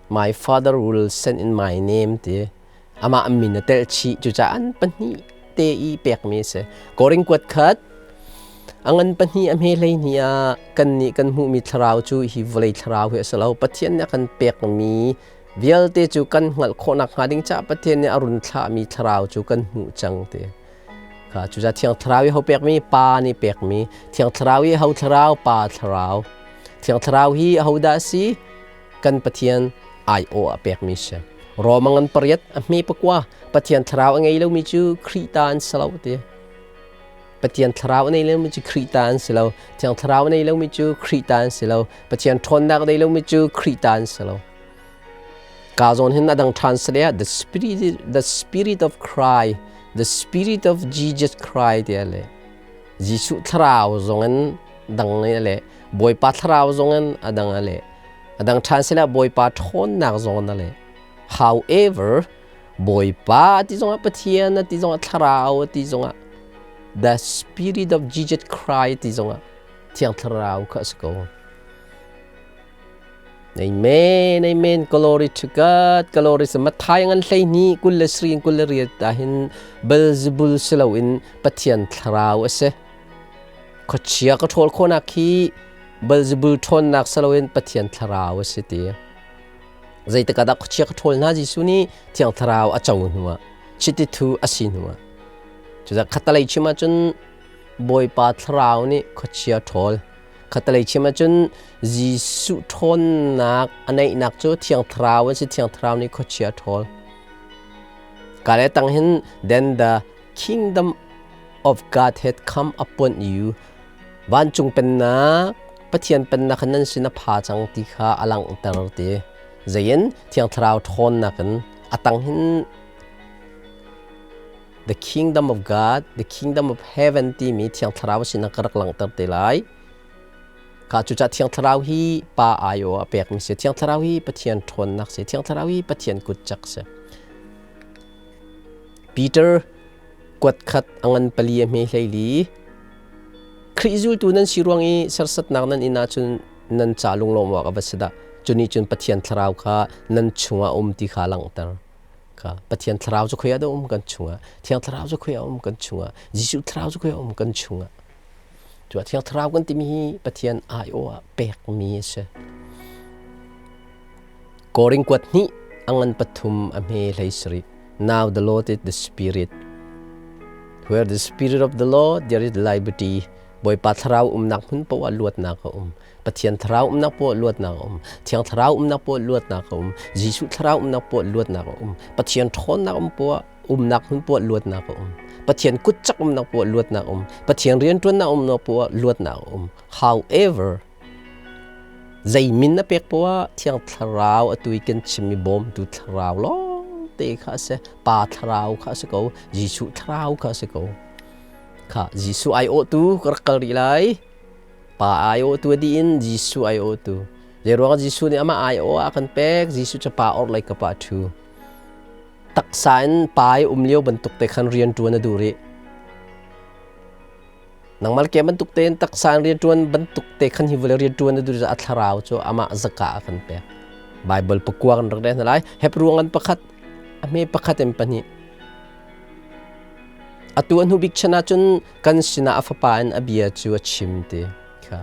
Speaker 1: My father will send in my name ti amah min a telh chih cucaah an pahnih te i pekmi si. Korin kuat khat a ngan pahnih a hme hlei hnih ah kan nih kan hmuhmi thlarau cu hi vawlei thlarau hi a si lo. Pathian nih a kan pekmi vialte cu kan hngalh khawhnak hnga ding caah Pathian nih a run thlahmi thlarau cu kan hmuh cang ti. Kha cucaah Thiang Thlarau i ho pekmi Pa nih pekmi Thiang Thlarau i ho thlarau Pa thlarau Thiang Thlarau hi ahodah a si kan Pathian aiawh ah pekmi si Roma ngan pariat a hme pakua Pathian thlarau a ngei lomi cu Khrih ta an si lo ti Pathian thlarau a nei lomi cu Khrih ta an si lo Thiang Thlarau a nei lomi cu Khrih ta an si lo Pathian ṭhawnnak a nei lomi cu Khrih ta an si lo Ka zawn hin a dang ṭhan sale ah the spirit of Christ, the spirit of Jesus Christ ti le Jesuh thlarau zong in dang le Bawipa thlarau zong in a dang le a dang ṭhan sile Bawipa ṭhawnnak zong in a le. However, Bawipa ti zongah Pathian ti zongah thlarau ti zongah the spirit of Jesus Christ ti zongah Thiang Thlarau kha a si ko. Amen, amen. Glory to God. Glory to Matthai ngan hlei ni 23 28 ahhin Beelzebul si loin Pathian thlarau a si. Khuachia ka ṭhawl khawhnak hi Beelzebul ṭhawnnak si loin Pathian thlarau a si ti. Zeitik ah dah khuachia ka ṭhawl hna Jesuh nih Thiang Thlarau a co hnuah, chiti thu a si hnuah. Cucaah khatalei chim ahcun Bawipa thlarau nih khuachia ṭhawl. Khatalei chim ahcun Jesuh ṭhawnnak a neihnak cu Thiang Thlarau an si. Thiang Thlarau nih khuachia a ṭhawl. Ka le tang hin then the kingdom of God had come upon you. Vancung pennak, Pathian pennak kha nan sin a pha cang ti kha a langhter ti. Zeiin Thiang Thlarau ṭhawnnak in a tang hin the kingdom of God, the kingdom of heaven timi Thiang Thlarau sin ka rak langhter te lai. Ka cucaah Thiang Thlarau hi Pa aiawh a pekmi si. Thiang Thlarau hi Pathian ṭhawnnak si. Thiang Thlarau hi Pathian kutcak si. Peter kuat khat a ngan pali a hme hleili. Khrih zultu nan si ruang i sersatnak nan inn ahcun nan ca lunglawm awk a va si dah. Cu nih cun Pathian Thlarau kha nan chungah um ti kha langhter. Kha Pathian Thlarau cu khoi ah dah um kan chungah? Thiang Thlarau cu khoi ah um kan chungah? Jesuh Thlarau cu khoi ah um kan chungah? Cu Thiang Thlarau kan timi hi Pathian aiawh ah pekmi a si. Korin kuat hnih a ngan pathum a hme hlei sarih. Now the Lord is the Spirit. Where the Spirit of the Lord, there is liberty. Bawipa Thlarau umnak hmun paoh ah luatnak a um. Pathian Thlarau umnak poah luatnak a um. Thiang Thlarau umnak poah luatnak a um. Jesuh Thlarau umnak poah luatnak a um. Pathian ṭhawnnak um poah umnak hmun poah luatnak a um. Pathian kutcak umnak poah luatnak a um. Pathian rianṭuannak umnak poah luatnak a um. However, zei min na pek poah Thiang Thlarau atu i kan chimmi bawmtu Thlarau lawng te kha a si. Pa Thlarau kha a si ko. Jesuh Thlarau kha a si ko. Kha Jesuh aiawhtu ka rak kal rih lai. Pa aiawhtu a dih in Jesuh aiawhtu. Zeiruangah Jesuh nih amah aiawh ah a kan pek? Jesuh cu pa orhlei kap ah a ṭhu. Taksa in pa i um lio bantuk te khan rian ṭuan a duh rih. Nangmah le ke bantuk tein taksa in rianṭuan bantuk te khan hi vawlei rianṭuan na duh a thlarau cu amah zaka a kan pek. Bible pakua kan rak rel hna lai. Hebrew ngan pakhat, a hme pakhat in pahnih. Atu a hnu bik chan ahcun kan sinah a fapa in a bia cu a chim ti kha.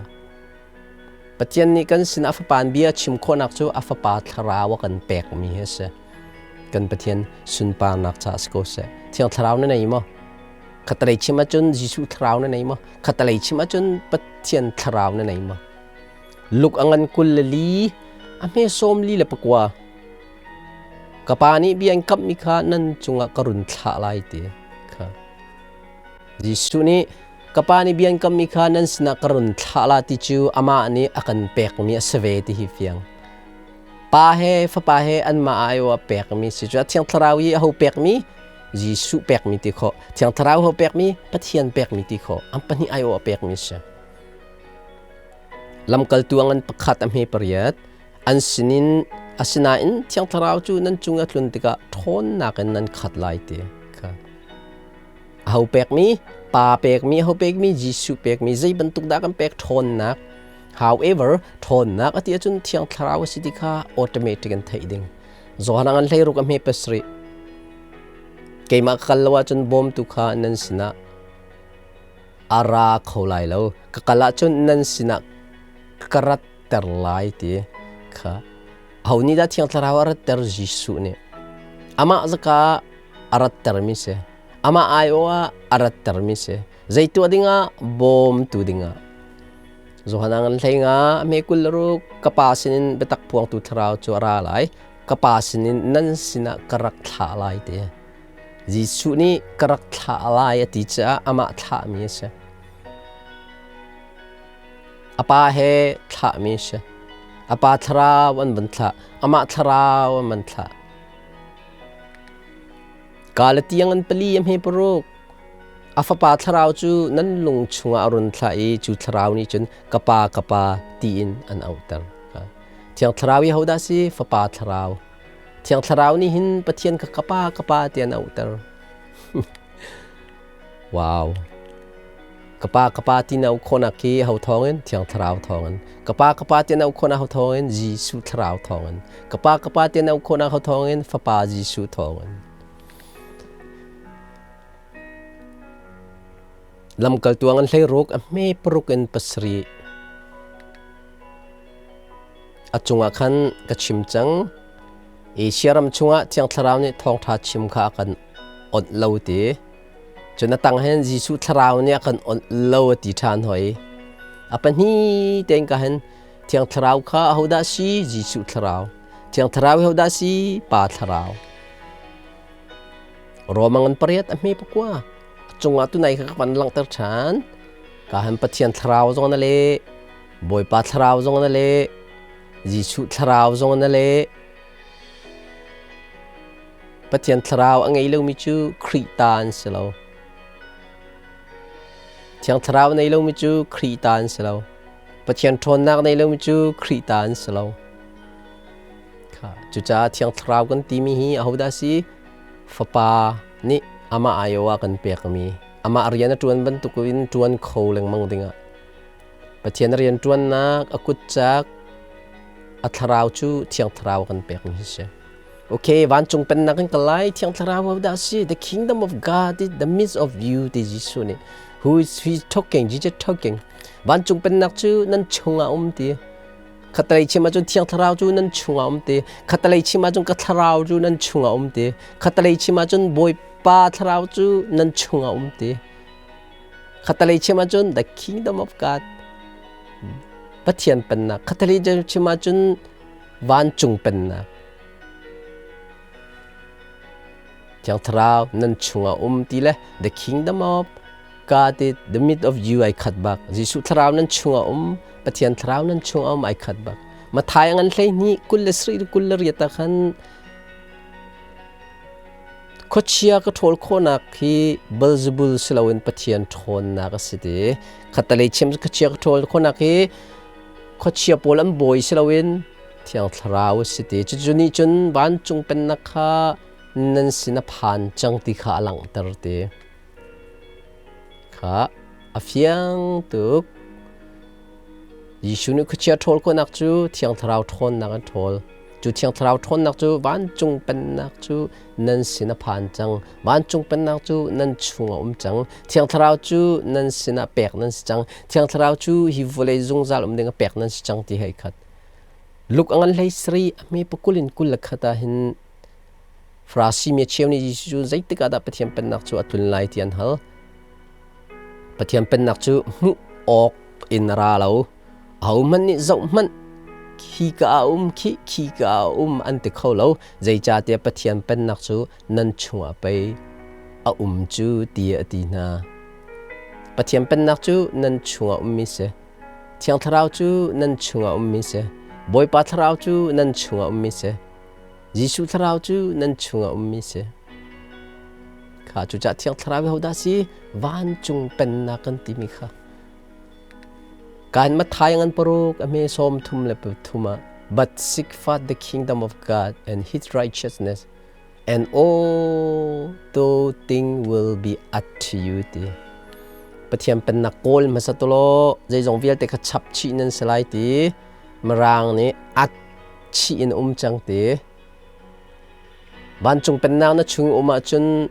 Speaker 1: Pathian nih kan sinah a fapa in bia a chim khawhnak cu a fapa thlarau a kan pekmi hi a si. Kan Pathian sunparnak caah si ko seh. Thiang thlarau na nei maw? Khatalei chim ahcun Jesuh thlarau na nei maw? Khatalei chim ahcun Pathian thlarau na nei maw? Luk a ngan 24, a hme 44. Ka pa nih bia in kamhmi kha nan cungah ka run thlah lai ti kha. Jesuh nih ka pa nih bia in kamhmi kha nan sinah ka run thlah la ti cu amah nih a kan pekmi a si ve ti hi fiang. Pa he fapa he anmah aiawh a pekmi si cu a Thiang Thlarau i aho pekmi Jesuh pekmi ti khawh, Thiang Thlarau ho pekmi, Pathian pekmi ti khawh, an pahnih aiawh a pekmi si. Lamkaltu an pakhat a hme pariat, an sinin asinain Thiang Thlarau cu nan cung a tlun tikah ṭhawnnak in nan khat lai ti kha. Aho pekmi, Pa pekmi, aho pekmi, Jesuh pekmi, zei bantuk dah kan pek ṭhawnnak. However, ṭhawnnak a ti ahcun Thiang Thlarau a si ti kha automatic in theih ding. Johan an 16 a hme pasarih. Keimah ka kal lo ahcun bawmtu kha nan sinah a ra kho lai lo. Ka kal ahcun nan sinah ka ratter lai ti kha. Aho nih dah Thiang Thlarau a ratter? Jesuh nih. Amah zaka a rattermi si. Amah aiawh ah a rattermi si. Zei tuah dingah? Bawmtu dingah. Johan an hlei nga me 26 ka pa sinin biatak phuangtu thlarau cu a ra lai ka pa sinin nan sinah ka rak thlah lai ti Jesuh nih ka rak thlah lai a ti caah amah thlahmi a si a pa he thlahmi a si a pa thlarau an van thlah amah thlarau an van thlah Galatiang an pali a hme paruk A fapa thlarau cu nan lung chungah a run thlah i cu thlarau nih cun ka pa ka pa tiin an auhter. Thiang Thlarau i hodah si? Fapa Thlarau. Thiang Thlarau nih hin Pathian kha ka pa ka pa ti an auhter. Wow. Ka pa ka pa ti na auh khawhnak khi ho thawngin? Thiang Thlarau thawngin. Ka pa ka pa ti na auh khawhnak ho thawngin? Jesuh Thlarau thawngin. Ka pa ka pa ti na auh khawhnak ho thawngin? Fapa Jesuh thawngin. Lamkaltu an 16 a hme paruk in pasarih. A cungah khan ka chim cang. Asia ram chungah Thiang Thlarau nih thawngṭha chim kha a kan onh lo ti. Cun a tang hin Jesuh Thlarau nih a kan onh lo a ti ṭhan hoi. A pahnih tein ka hin Thiang Thlarau kha ahodah si? Jesuh Thlarau. Thiang Thlarau hi hodah si? Pa Thlarau. Rom ngan pariat a hme pakua. A cungah tunai kha ka van langhter ṭhan. Ka han Pathian thlarau zong na le, Bawipa thlarau zong na le, Jesuh thlarau zong na le. Pathian thlarau a ngei lomi cu Khrih ta an si lo. Thiang thlarau nei lomi cu Khrih ta an si lo. Pathian ṭhawnnak nei lomi cu Khrih ta an si lo. Cucaah Thiang Thlarau kan timi hi ahodah a si? Fapa nih amah aiawh ah kan pekmi, amah rian a ṭuan bantukin ṭuan kho lengmang dingah Pathian rian ṭuannak a kutcak a thlarau cu Thiang Thlarau kan pekmi hi si. Okay, vancung pennak in ka lai, Thiang Thlarau hodah a si? The kingdom of God is the midst of you, ti Jesuh nih. Who is he talking? Jesus talking. Vancung pennak cu nan chungah um ti. Khatalei chim ahcun Thiang Thlarau cu nan chungah um ti. Khatalei chim ahcun ka thlarau cu nan chungah um ti. Khatalei chim ahcun Bawipa thlarau cu nan chungah um ti. Khatalei chim ahcun the kingdom of God Pathian pennak. Khatalei chim ahcun vancung pennak. Thiang Thlarau nan chungah um ti le the kingdom of God is the midst of you ai khat bak. Jesuh Thlarau nan chungah um, Pathian Thlarau nan chungah um ai khat bak. Mathai ngan 12 27 28 ah khan khuachia ka ṭhawl khawhnak hi Beelzebul si loin Pathian ṭhawnnak a si ti. Khattalei chim khuachia ka ṭhawl khawhnak hi khuachia pawl an bawi si loin Thiang Thlarau a si ti. Cucu nih cun vancung pennak kha nan sin a phan cang ti kha a langhter ti. Kha. A fiang tuk. Jesuh nih khuachia ṭhawl khawhnak cu Thiang Thlarau ṭhawnnak an ṭhawl. Cu Thiang Thlarau ṭhawnnak cu vancung pennak cu nan sin a phan cang. Vancung pennak cu nan chungah um cang. Thiang Thlarau cu nan sinah pek nan si cang. Thiang Thlarau cu hi vawlei zungzal um ding a pek nan si cang ti hei khat. Luk a ngan hlei sari a hme pakul in 21 ah hin Farasi mi cheu nih Jesuh cu zeitik ah dah Pathian pennak cu a tlun lai ti an hal. Pathian pennak cu hmuh awk in a ra lo. Ahohmanh nih zohhmanh khi ka ah um khi khi ka ah um an ti kho lo. Zeicahtiah Pathian pennak cu nan chungah pei a um cu tiah a ti hna. Pathian pennak cu nan chungah ummi si. Thiang Thlarau cu nan chungah ummi si. Bawipa Thlarau cu nan chungah ummi si. Jesuh Thlarau cu nan chungah ummi si. Kha cucah Thiang Thlarau hi hodah si? Vancung pennak kan timi kha. Kan Matthai ngan paruk a hme 33 ah But seek first the kingdom of God and his righteousness and all those things will be added to you ti. Pathian pennak kawl hmasa tulaw zeizong vialte kha chap chih nan si lai ti. Mirang nih at chih in um cang ti. Vancung pennak na chung um ahcun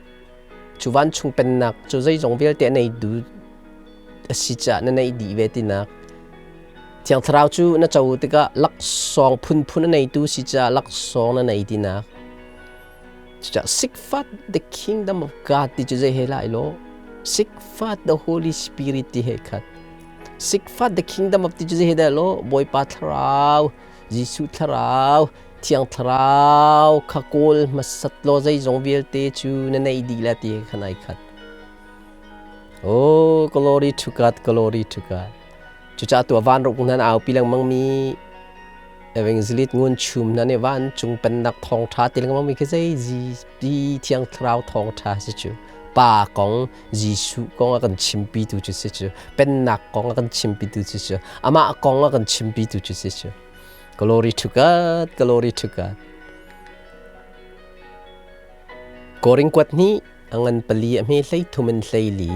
Speaker 1: cu vancung pennak cu zeizong vialte a nei du a si caah na neih dih ve tinak. Thiang Thlarau cu na co tikah laksawng phunphun a neitu si caah laksawng na nei tinak. Cucaah seek first the kingdom of God ti cu zei he lai law seek first the Holy Spirit ti he khat. Seek first the kingdom of ti cu zei he dah law Bawipa Thlarau, Jesuh Thlarau, Thiang Thlarau kha kawl hmasat law zeizong vialte cu na neih dih la ti he khan ai khat. Oh, glory to God, glory to God. Cucaah tu van ruk nan aupi lengmang mi evangelist ngun chum na nih vancung pennak thawngṭha ti lengmang mi khi zei zi Thiang Thlarau thawngṭha si cu. Pa kong, Jesuh kong a kan chimpitu cu si cu. Pennak kong a kan chimpitu si cu. Amah kong a kan chimpitu cu si cu. Glory to God, glory to God. Koring kuat hnih a ngan pali a hme hlei thum in hlei li.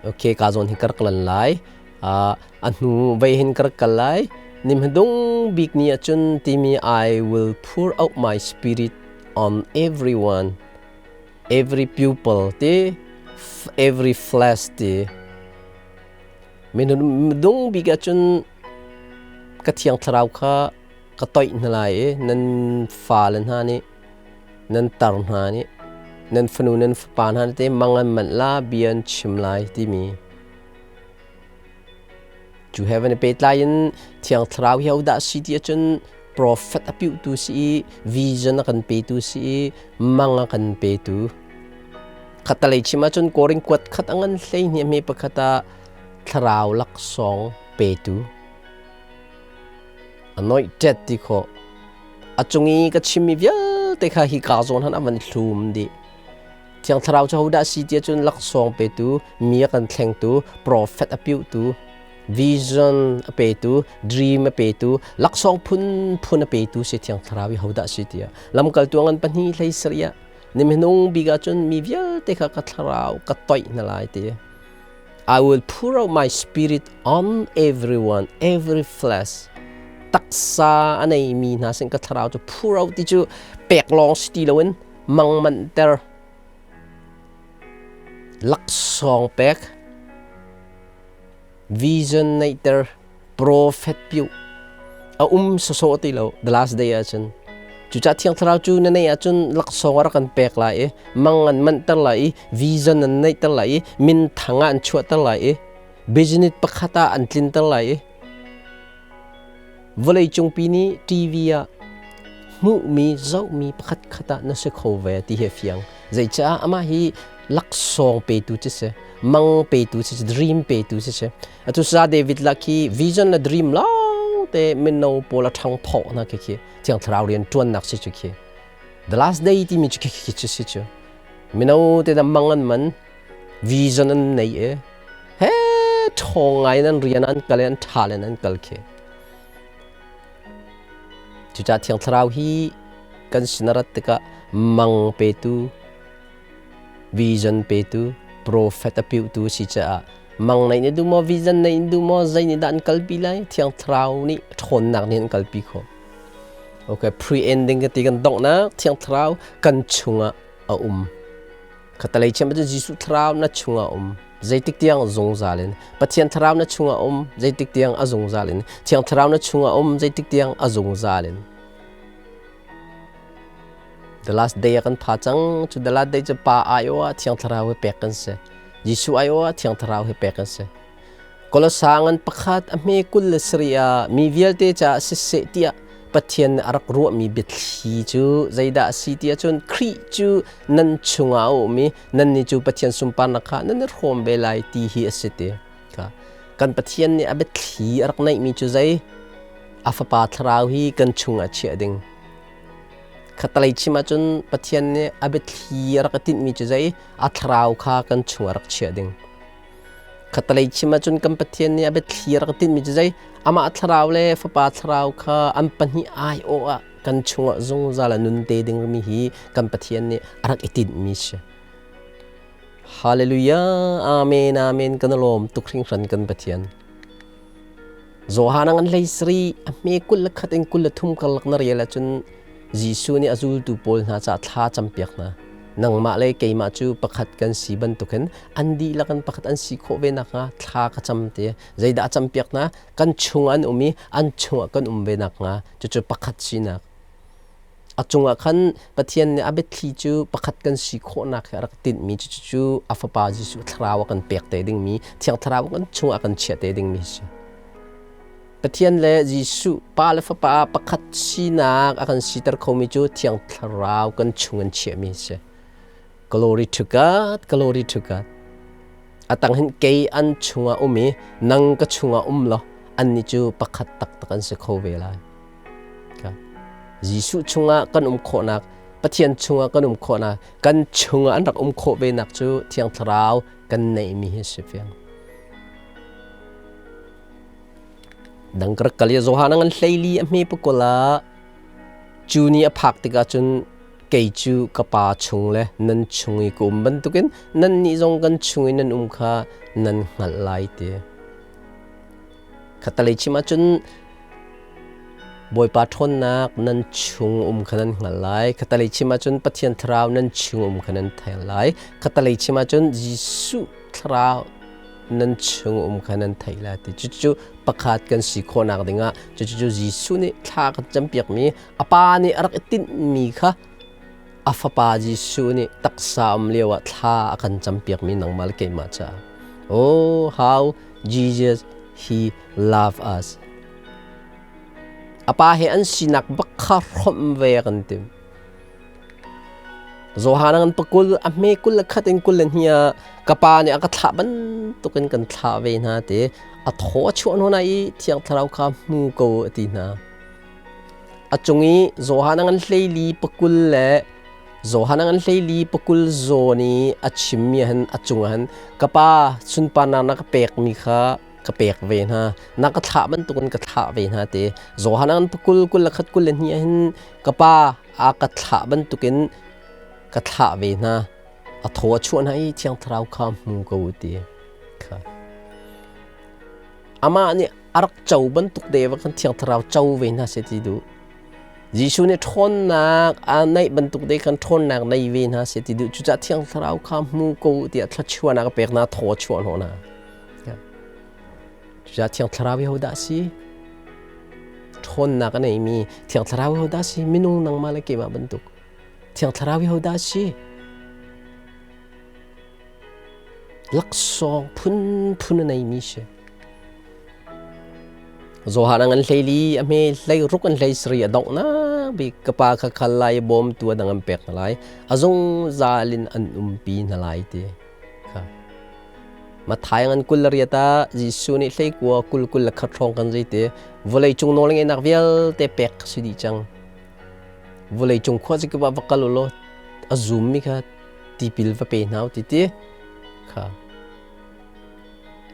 Speaker 1: Okay, ka zawn hi kar kalan lai. A hnu vei hin kar kal lai. Nimhadung bik ni ahcun timi I will pour out my spirit on everyone, every pupil ti, every flesh ti. Minung bik ahcun ka thiang thlarau kha ka toih hna lai i nan fale hna nih nan tar hna nih nan fanu nan fapa hna te mang an manh la bia an chim lai timi cu he van i pehtlai in thiang thlarau hi hodah si ti ahcun prophet a piuhtu si i vision a kan petu si i mang a kan petu Khattalei chim ahcun Korin kuat khat a ngan 12 hme pakhat ah thlarau laksawng petu anointed ti khawh. A cung i ka chimmi vialte kha hi ka zawn han a van hlum dih. Thiang Thlarau cu hodah si ti ahcun laksawng petu, mi a kan thlengtu, prophet a piuhtu, vision a petu, dream a petu, laksawng phunphun a petu si Thiang Thlarau i hodah si tiah. Lamkaltu a ngan pahnih hlei sarih ah Ni minung bik ahcun mi vialte kha ka thlarau ka toih hna lai ti. I will pour out my spirit on everyone, every flesh. Taksa a neimi hna sin ka thlarau cu pour out ti cu pek lawng si ti loin mang manhter laksawng pek vision neihter prophet piu a um sawsawh ti lo the last day ahcun cucah thiang thlarau cu na neih ahcun laksawng a rak kan pek lai i mang an manhter lai i vision an neihter lai i minthang ah an chuahter lai i business pakhat ah an tlinter lai i vawlei cungpi nih TV ah hmuhmi zohmi pakhat khat ah na si kho ve ti hi fiang zeicah amah hi laksawng petu cu si mang petu si dream petu si si Atu sa David la khi vision le dream lawng te mino pawl a ṭhang phawh hna khi khi Thiang Thlarau rian ṭuannak si cu khi the last day timi cu khi khi cu si cu mino te da mang an man vision an nei e he ṭhawng ngai nan rian an kal an ṭha le an kal khi cucah Thiang Thlarau hi kan sin a rat tikah mang petu, vision petu, prophet a piuhtu si caah mang nei na duh maw, vision nei na duh maw, zei nih dah an kalpi lai? Thiang Thlarau nih ṭhawnnak nih an kalpi khawh. Okay, pre-ending ka ti kan donghnak Thiang Thlarau kan chungah a um. Khatalei chiam cu Jesuh Thlarau na chungah um. Zeitik tiang zungzal in. Pathian Thlarau na chungah um. Zeitik tiang a zungzal in. Thiang Thlarau na chungah um. Zeitik tiang a zungzal in. The last day a kan pha cang. Cu the last day cu Pa aiawh ah Thiang Thlarau hi pek kan si. Jesuh aiawh ah Thiang Thlarau hi pek kan si. Kolosa ngan pakhat a hme 27 ah mi vialte caah siseh tiah Pathian nih a rak ruahmi biathli cu zeidah a si ti ahcun Khrih cu nan chungah a um i nannih cu Pathian sunparnak kha nan i hrawm ve lai ti hi a si ti. Kan Pathian nih a biathli a rak neihmi cu zei? A Fapa Thlarau hi kan chungah chiah ding. Khatalei chim ahcun Pathian nih a biathli a rak i tinhmi cu zei? A Thlarau kha kan chungah rak chiah ding. Khatalei chim ahcun kan Pathian nih a biathli a rak tinhmi cu zei? Amah thlarau le Fapa thlarau kha an pahnih aiawh ah kan chungah zungzal a nun te dingmi hi kan Pathian nih a rak i tinhmi si. Hallelujah! Amen! Amen! Kan lawm tuk hringhran kan Pathian. Johan an hlei sari a hme 21 in 23 karlak na rel ahcun Jesuh nih a zultu pawl hna caah thla campiak hna. Nangmah le keimah cu pakhat kan si bantukin an dihlak in pakhat an si khawh ve nakhnga thla ka cam ti. Zeidah a campiak hna? Kan chung an um i an chungah kan um ve nakhnga cucu pakhat sinak. A cungah khan Pathian nih a biathli cu pakhat kan si khawhnak he a rak tinhmi cucu a Fapa Jesuh Thlarau a kan pek te dingmi, Thiang Thlarau kan chungah a kan chiah te dingmi a si. Pathian le Jesuh Pa le Fapa pakhat sinak a kan siter khomi cu Thiang Thlarau kan chung an chiahmi a si. Glory to God, glory to God. A tang hin kei an chungah um i nang ka chungah um law annih cu pakhat taktak an si kho ve lai. Jesuh chungah kan um khawhnak, Pathian chungah kan um khawhnak, kan chungah an rak um khawh venak cu Thiang Thlarau kan neihmi hi si fiang. Dang ka rak kal i Johan an hleili a hme pakul ah cu ni a phak tikah cun kei cu ka pa chung le nan chung i ka um bantukin nannih zong kan chung i nan um kha nan hngalh lai ti. Khatalei chim ahcun Bawipa ṭhawnnak nan chung um kha nan hngalh lai. Khatalei chim ahcun Pathian Thlarau nan chung um kha nan theih lai. Khatalei chim ahcun Jesuh Thlarau nan chung um kha nan theih lai ti. Cucu pakhat kan si khawhnak dingah cucu Jesuh nih thla kan campiakmi a Pa nih a rak i tinhmi kha a Fapa Jesuh nih taksa um lioah thla a kan campiakmi nangmah le keimah caah. Oh, how Jesus he love us. A pa he an sinak bak kha hrawmh ve kan tim. Johan an pakul a hme kul le khat in kul le hnia ka pa nih a ka thlah bantukin kan thlah ve hna te a thaw a chuah hna i thiang thlarau kha hmu ko a ti hna. A cung i Johan an hleili pakul le Johan an hleili pakul zawn i a chimmi han a cungah han ka pa sunparnak na ka pekmi kha ka pek ve hna na ka thlah bantukin ka thlah ve hna ti Johan an pakul kul le khat kul le hnih hin ka pa a ka thlah bantukin ka thlah ve hna a thaw a chuah hna i thiang thlarau kha hmu ko ti kha amah nih a rak co bantuk de va kan thiang thlarau co ve hna se ti duh Jesuh nih ṭhawnnak a neih bantuk te khan ṭhawnnak nei ve hna seh ti duh. Cucaah Thiang Thlarau kha hmu ko tiah thluachuahnak a pek hna, thaw a chuah hnawh hna. Cucaah Thiang Thlarau hi hodah a si? Ṭhawnnak a neimi Thiang Thlarau hi hodah a si? Minung nangmah le keimah bantuk. Thiang Thlarau hi hodah a si? Laksawng phunphun a neimi si. Johan an hleili a hme hlei ruk an hlei sari a donghnak bik ka pa kha khal lai bawmtu a dang an pek hna lai a zungzal in an umpi hna lai ti kha Mathai ngan 28 ah Jesuh nih hlei kua kul kul le khat hrawng kan zei ti vawlei cung nawl ngeihnak vialte pek si dih cang vawlei cung khua zik va kal ulaw a zummi kha tipil va pe hna ti ti kha.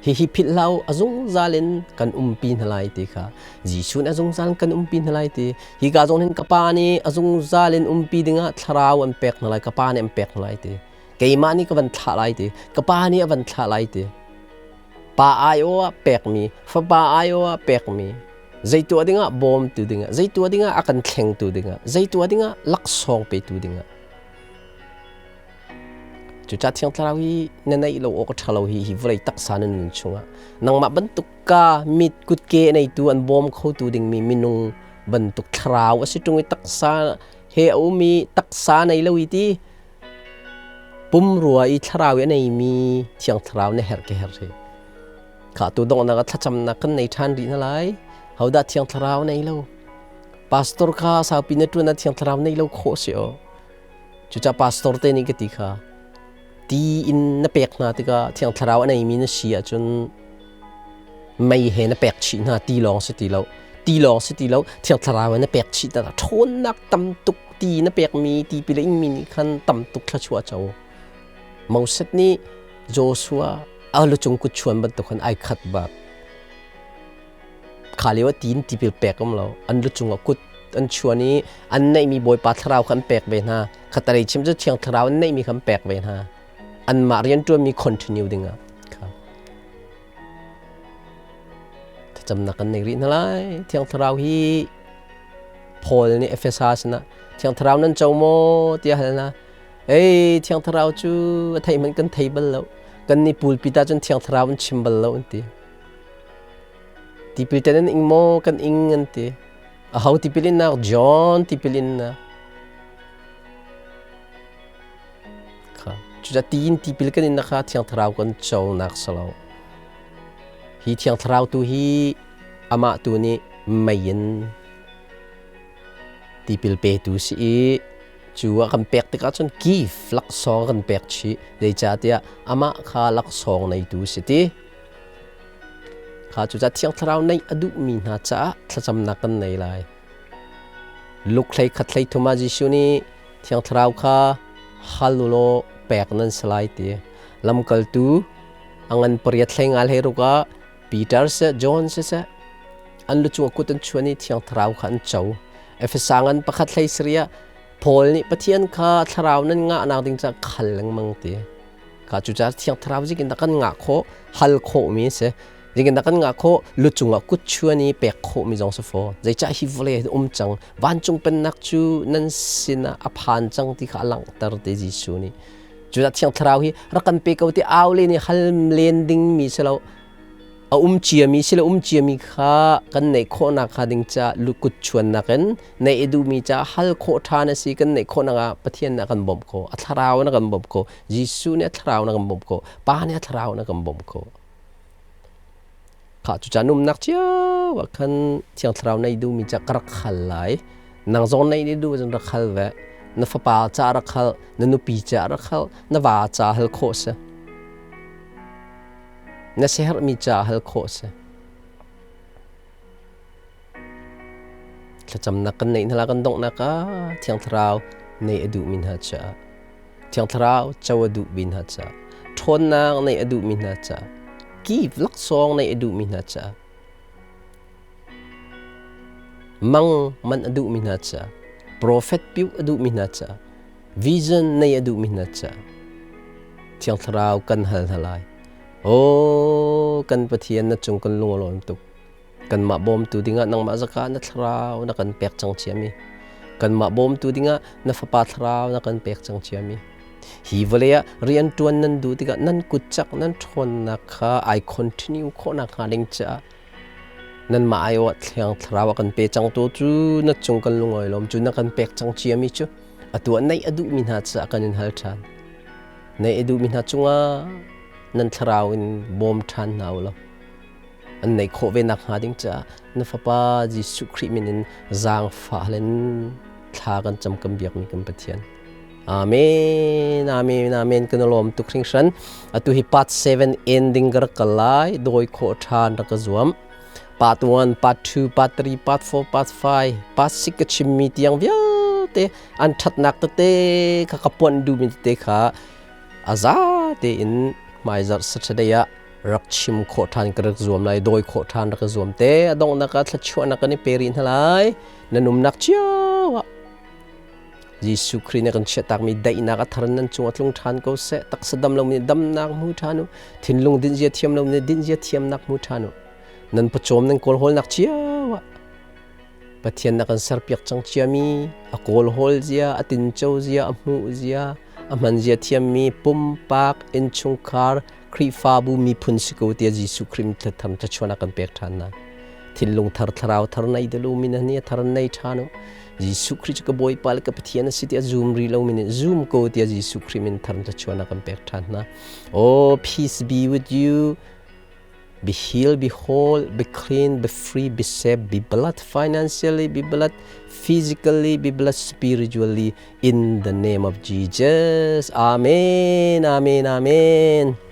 Speaker 1: Hihi philh hlah u, a zungzal in kan umpi hna lai ti kha. Jesuh nih a zungzal in kan umpi hna lai ti. Hi ka zong hin ka Pa nih a zungzal in umpi dingah thlarau an pek hna lai, ka Pa nih an pek hna lai ti. Keimah nih ka van thlah lai ti. Ka Pa nih a van thlah lai ti. Pa aiawh ah pekmi, Fapa aiawh ah pekmi, zei tuah dingah bawmtu dingah, zei tuah dingah a kan thlengtu dingah, zei tuah dingah laksawng petu dingah. Cucaah Thiang Thlarau hi na neih lo awk a ṭha lo hi hi vawlei taksa na nun chungah nangmah bantuk ka mit kutke a neitu an bawm khotu dingmi minung bantuk thlarau a si ṭung i taksa he a um i taksa nei lo i ti pumrua i thlarau i a neimi Thiang Thlarau na herh ke herh hi. Kha tu donghnak ah thlacamnak kan nei ṭhan rih hna lai. Hodah Thiang Thlarau nei lo? Pastor kha saupi na ṭuan ah Thiang Thlarau nei lo khawh si aw. Cucaah pastor te nih ka ti kha ti in na pek hna tikah Thiang Thlarau a neimi na si ahcun mei he na pek chih hna ti lawng si ti lo ti lawng si ti lo Thiang Thlarau na pek chih tikah ṭhawnnak tam tuk ti na pekmi tipil a ingmi nih khan tam tuk thluachuah co. Moses nih Joshua a lucung kut chuan bantuk khan ai khat bak. Kha lio ah tiin tipil pek um lo. An lucung ah kut an chuan i an neihmi Bawipa thlarau kha an pek ve hna. Khatalei chim cu Thiang Thlarau an neihmi kha an pek ve hna. Anmah rianṭuanmi continue dingah. Kha. Thlacamnak kan nei rih hna lai. Thiang Thlarau hi Paul nih Efesa sinah Thiang Thlarau nan co maw tiah hal hna. Ei, Thiang Thlarau cu a theih hmanh kan thei bal lo. Kan nih pulpit ah cun Thiang Thlarau an chim bal lo an ti. Tipil ten an ing maw kan ing an ti. Aho tipil innak? John tipil innak. Kha. Cucaah tiin tipil kan innak kha Thiang Thlarau kan conak si lo. Hi Thiang Thlarau tu hi amah tu nih mei in tipil petu si i cu a kan pek tikah cun gift laksawng kan pek chih. Zeicahtiah amah kha laksawng neitu si ti. Kha cucaah Thiang Thlarau neih a duhmi hna caah thlacamnak kan nei lai. Luke hlei khat hlei thum ah Jesuh nih Thiang Thlarau kha hal u law pek nan si lai ti. Lamkaltu a ngan pariat hlei nga hlei ruk ah Peter seh John siseh an lu cungah kut an chuan i Thiang Thlarau kha an co. Efesa ngan pakhat hlei sarih ah Paul nih Pathian kha thlarau nan ngahnak ding caah khal lengmang ti. Kha cucaah Thiang Thlarau zikin dah kan ngah khawh, hal khawhmi a si. Zikin dah kan ngah khawh, lu cungah kut chuan i pek khawhmi zong si fawn. Zeicah hi vawlei hi um cang, vancung pennak cu nan sinah a phan cang ti kha a langhter te Jesuh nih. Cucaah Thiang Thlarau hi rak kan pe ko ti au len i hal len dingmi si lo. A um ciami sile um ciami kha kan neih khawhnak hnga ding caah lukut chuannak in neih i duhmi caah hal khawh ṭhan a si kan neih khawhnak ah Pathian nih a kan bawmh khawh a thlarau in a kan bawmh khawh Jesuh nih a thlarau in a kan bawmh khawh Pa nih a thlarau in a kan bawmh khawh kha cucaah numnak cio ah khan Thiang Thlarau nei duhmi ca ka rak hal lai nang zong nei ni duh cun rak hal ve na fapa ca rak hal na nupi ca rak hal na va ca hal khawh si Na siaherhmi ca hal khawh a si. Thlacamnak kan neih hna kan donghnak ah Thiang Thlarau neih a duhmi hna caah Thiang Thlarau co a duhmi hna caah ṭhawnnak neih a duhmi hna caah kip laksawng neih a duhmi hna caah mang man a duhmi hna caah profet piuh a duhmi hna caah vision nei a duhmi hna caah Thiang Thlarau kan hal hna lai. Aw kan Pathian na cung kan lung a lawm tuk. Kanmah bawmtu dingah nangmah zaka na thlarau na kan pek cang ciami. Kanmah bawmtu dingah na fapa thlarau na kan pek cang ciami. Hi vawlei ah rian ṭuan nan duh tikah nan kut cak nan ṭhawnnak kha ai continue khawhnak hnga ding caah nanmah aiawh ah Thiang Thlarau a kan pe cangtu cu na cung kan lungawi lawm cu na kan pek cang ciami cu atu ah neih a duhmi hna caah kan in hal ṭhan. Neih a duhmi hna cungah nan thlarau in bawm ṭhan hna u law an neih khawh ve nak hnga ding caah na Fapa Jesuh Khrih min in zaangfah in thla kan cam kan biakmi kan Pathian. Amen, amen, amen. Kan lawm tuk hringhran. Atu hi part 7 ending ka rak kal lai. Dawi khawh ṭhan rak ka zuam. Part 1, part 2, part 3, part 4, part 5, part 6 ka chimmi tiang vialte an ṭhatnak tete kha ka puanh duhmi tete kha a za tein hmaizarh Saturday ah Rak chim khawh ṭhan ka rak zuam lai, dawi khawh ṭhan rak ka zuam te. A donghnak ah thluachuahnak kan i pe rih hna lai. Nan umnak cio ah Jesuh Khrih nih kan chiahtakmi daihnak a thar nan cung a tlung ṭhan ko seh. Taksa dam lomi nih damnak hmu ṭhan u. Thinlung dinzia thiam lomi nih dinzia thiamnak hmu ṭhan u. Nan pawcawm nan kawlhawlnak cio ah Pathian na kan serpiak cang ciami, a kawlhawl zia, a tinco zia, a hmuh zia, a hman zia thiammi pumpak, innchungkhar, Khrihfabu miphun si ko tiah Jesuh Khrih thlam thluachuah kan pek ṭhan hna. Thinlung thar, thlarau thar nei dal u, min ni thar nei ṭhan u. Jesuh Khrih cu ka Bawipa le ka Pathian a si tiah zum rih lo min zum ko tiah Jesuh Khrih min thar thluachuah kan pek ṭhan hna. Oh, peace be with you. Be healed, be whole, be clean, be free, be safe, be blessed financially, be blessed physically, be blessed spiritually in the name of Jesus. Amen, amen, amen.